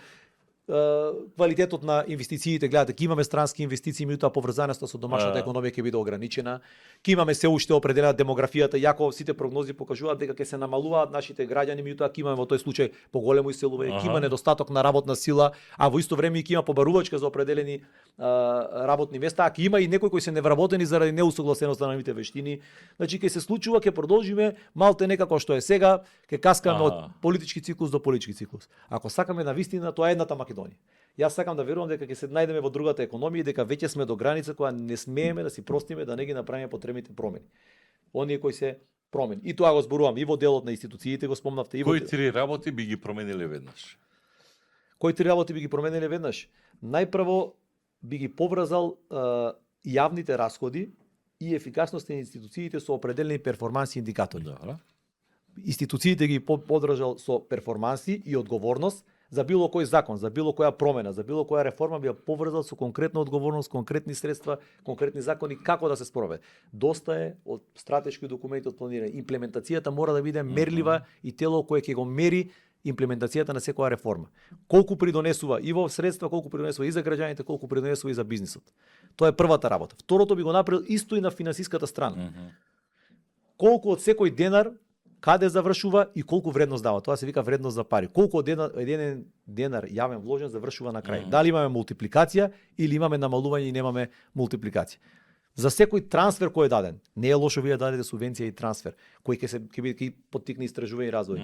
Квалитетот на инвестициите, гледате, ќе имаме странски инвестиции, меѓутоа поврзаноста со домашната економија ќе биде ограничена. Ќе имаме се уште определена демографијата, иако сите прогнози покажуваат дека ќе се намалуваат нашите граѓани, меѓутоа ќе имаме во тој случај поголемо иселување, ќе има недостаток на работна сила, а во исто време ќе има побарувачка за определени работни места, а ќе има и некои кои се невработени заради неусогласеност на нивните вештини. Значи ќе се случува, ќе продолжиме малте некако што е сега, ќе каскаме од политички циклус до политички циклус. Ако сакаме на вистина, тоа е едната Македонија. Јас сакам да верувам дека ќе се најдеме во другата економија и дека веќе сме до граница која не смееме да си простиме да не ги направиме потребните промени. Оние кои се промени. И тоа го зборувам и во делот на институциите, го спомнавте и во
кои три работи би ги промениле веднаш?
Кои три работи би ги промениле веднаш? Најпрво би ги поврзал јавните расходи и ефикасноста на институциите со определени перформанси индикатори. Институциите ги подржал со перформанси и одговорност за било кој закон, за било која промена, за било која реформа би ја поврзал со конкретна одговорност, конкретни средства, конкретни закони како да се спроведе. Доста е од стратешки документи од планирање. Имплементацијата мора да биде мерлива и тело кое ќе го мери имплементацијата на секоја реформа. Колку придонесува и во средства, колку придонесува и за граѓаните, колку придонесува и за бизнисот. Тоа е првата работа. Второто би го направил исто и на финансиската страна. Колку од секој денар каде завршува и колку вредност дава. Тоа се вика вредност за пари. Колку од еден денар јавен вложен завршува на крај. Дали имаме мултипликација или имаме намалување и немаме мултипликација. За секој трансфер кој е даден, не е лошо вие дадете субвенција и трансфер, кој ќе поттикне истражување и развој.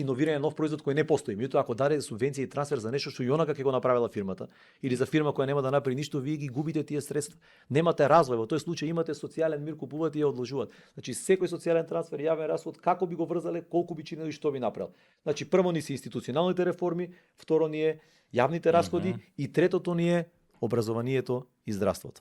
Иновирање нов производ кој не постои. Меѓутоа ако дадете субвенција и трансфер за нешто што и онака ќе го направила фирмата или за фирма која нема да направи ништо, вие ги губите тие средства. Немате развој, во тој случај имате социјален мир, купувате и ја одложуваат. Значи секој социјален трансфер, јавен расход, како би го врзале, колку би чинели, што би направил. Значи прво ни се институционалните реформи, второ ни е јавните расходи и третото ни е образованието и здравството.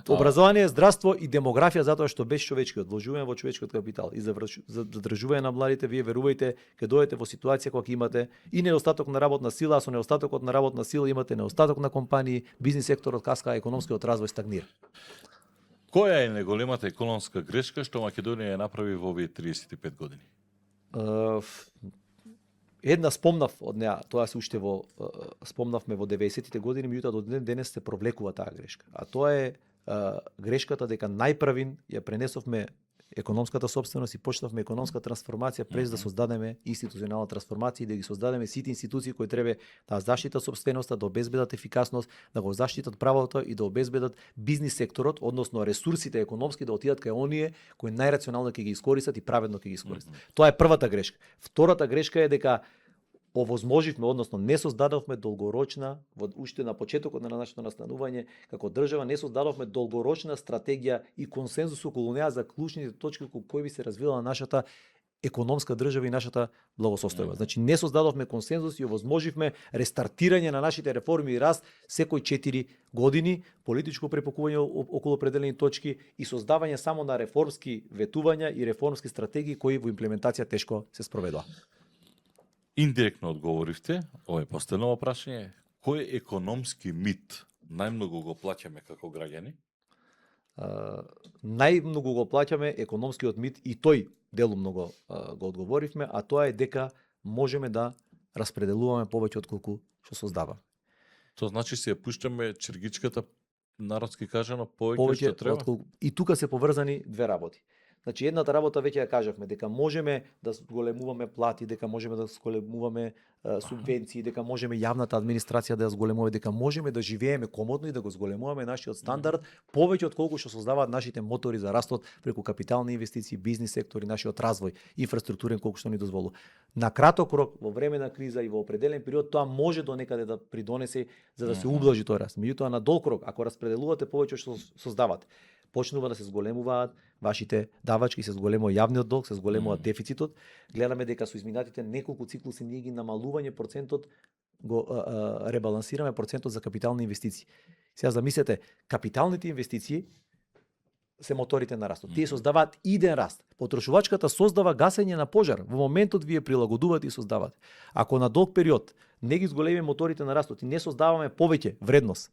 Добро.
Образование, здравство и демографија затоа што без човечкиот, вложување во човечкиот капитал и задржување на младите, вие верувајте, ќе дојдете во ситуација кога имате и недостаток на работна сила, а со недостатокот на работна сила имате недостаток на компании, бизнис секторот каска, економскиот развој стагнира.
Која е најголемата економска грешка што Македонија ја направи во овие 35 години?
Една спомнав од неа, тоа се уште спомнавме во 90-тите години, меѓутоа до ден денес се провлекува таа грешка. А тоа е грешката дека најпрвин ја пренесовме економската сопственост и почнавме економска трансформација през да создадеме институционална трансформација и да ги создадеме сите институции кои треба да заштитат сопственоста, да обезбедат ефикасност, да го заштитат правото и да обезбедат бизнис секторот, односно ресурсите економски да отидат кај оние кои најрационално ќе ги искористат и праведно ќе ги искористат. Тоа е првата грешка. Втората грешка е дека овозможивме, односно не создадовме долгорочна, уште на почетокот на нашето настанување, како држава не создадовме долгорочна стратегија и консензус околу неа за клучните точки околу кои би се развивала нашата економска држава и нашата благосостојба. Значи не создадовме консензус и овозможивме рестартирање на нашите реформи и раст секој 4 години, политичко препокување околу определени точки и создавање само на реформски ветувања и реформски стратегии кои во имплементација тешко се спроведува.
Индиректно одговоривте, ова е последно прашање, кој економски мит најмногу го плаќаме како граѓани?
Најмногу го плаќаме економскиот мит и тој делумно го одговоривме, а тоа е дека можеме да распределуваме повеќе отколку што создаваме.
Тоа значи се ја пуштаме чергичката, народски кажано, повеќе што треба?
Отколку... И тука се поврзани две работи. Значи едната работа веќе ја кажавме, дека можеме да зголемуваме плати, дека можеме да зголемуваме субвенции, дека можеме јавната администрација да ја зголемуваме, дека можеме да живееме комодно и да го зголемуваме нашиот стандард повеќе од колку што создаваат нашите мотори за растот преку капитални инвестиции, бизнис сектори, нашиот развој, инфраструктурен колку што ни дозволува. На краток рок, во време на криза и во определен период тоа може до некаде да придонесе за да се ублажи тој раст. Меѓутоа на долг рок, ако распределувате повеќе што создавате, почнува да се зголемуваат вашите давачки, се зголемува јавниот долг, се зголемува дефицитот. Гледаме дека со изминатите неколку циклуси ние ги намалување процентот, го ребалансираме процентот за капитални инвестиции. Сега замислете, капиталните инвестиции се моторите на растот. Тие создаваат иден раст. Потрошувачката создава гасење на пожар. Во моментот вие прилагодувате и создавате. Ако на долг период не ги зголемиме моторите на растот и не создаваме повеќе вредност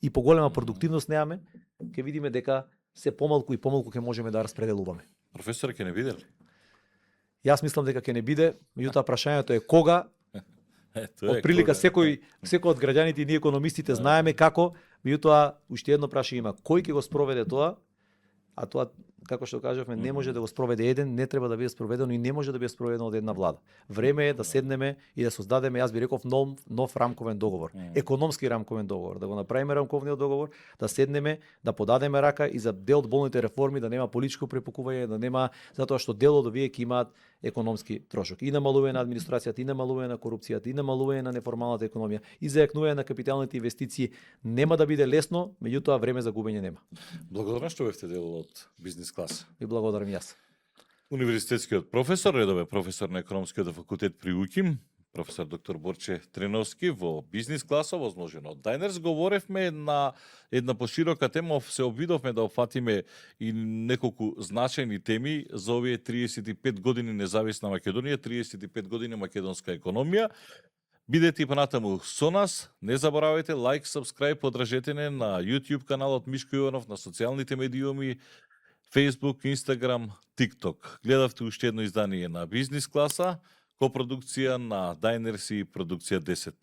и поголема продуктивност немаме, ќе видиме дека се помалку и помалку ќе можеме да распределуваме.
Професор, ќе не биде ли?
Јас мислам дека ќе не биде, меѓутоа прашањето е кога. Од прилика секој од граѓаните и ние економистите знаеме како, меѓутоа уште едно прашање има, кој ќе го спроведе тоа? А тоа, како што кажавме, не може да го спроведе еден, не треба да биде спроведено и не може да биде спроведено од една влада. Време е да седнеме и да создадеме, јас би реков, нов рамковен договор, економски рамковен договор, да го направиме рамковниот договор, да седнеме, да подадеме рака и за дел од болните реформи да нема политичко препокување, да нема, затоа што дел од овие ќе имаат економски трошок. И намалување на администрацијата, и намалување на корупцијата, и намалување на неформалната економија, и зајакнување на капиталните инвестиции. Нема да биде лесно, меѓутоа време за губење нема.
Благодарам што бевте дел од бизнис класа.
И благодарам јас.
Универзитетскиот професор, редовен професор на економскиот факултет при УКИМ, професор доктор Борче Треновски во бизнис класа, возможно од Дайнерс, говоревме на една поширока тема, се обидовме да опфатиме и неколку значајни теми за овие 35 години независна Македонија, 35 години македонска економија. Бидете и понатаму со нас, не заборавајте лайк, сабскрајб, подржете не на YouTube каналот Мишко Иванов, на социјалните медиуми, Facebook, Instagram, TikTok. Гледавте уште едно издание на Бизнис класа, копродукција на Дайнерс и продукција 10.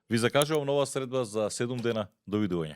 Ви закажувам нова средба за 7 дена. Довидување.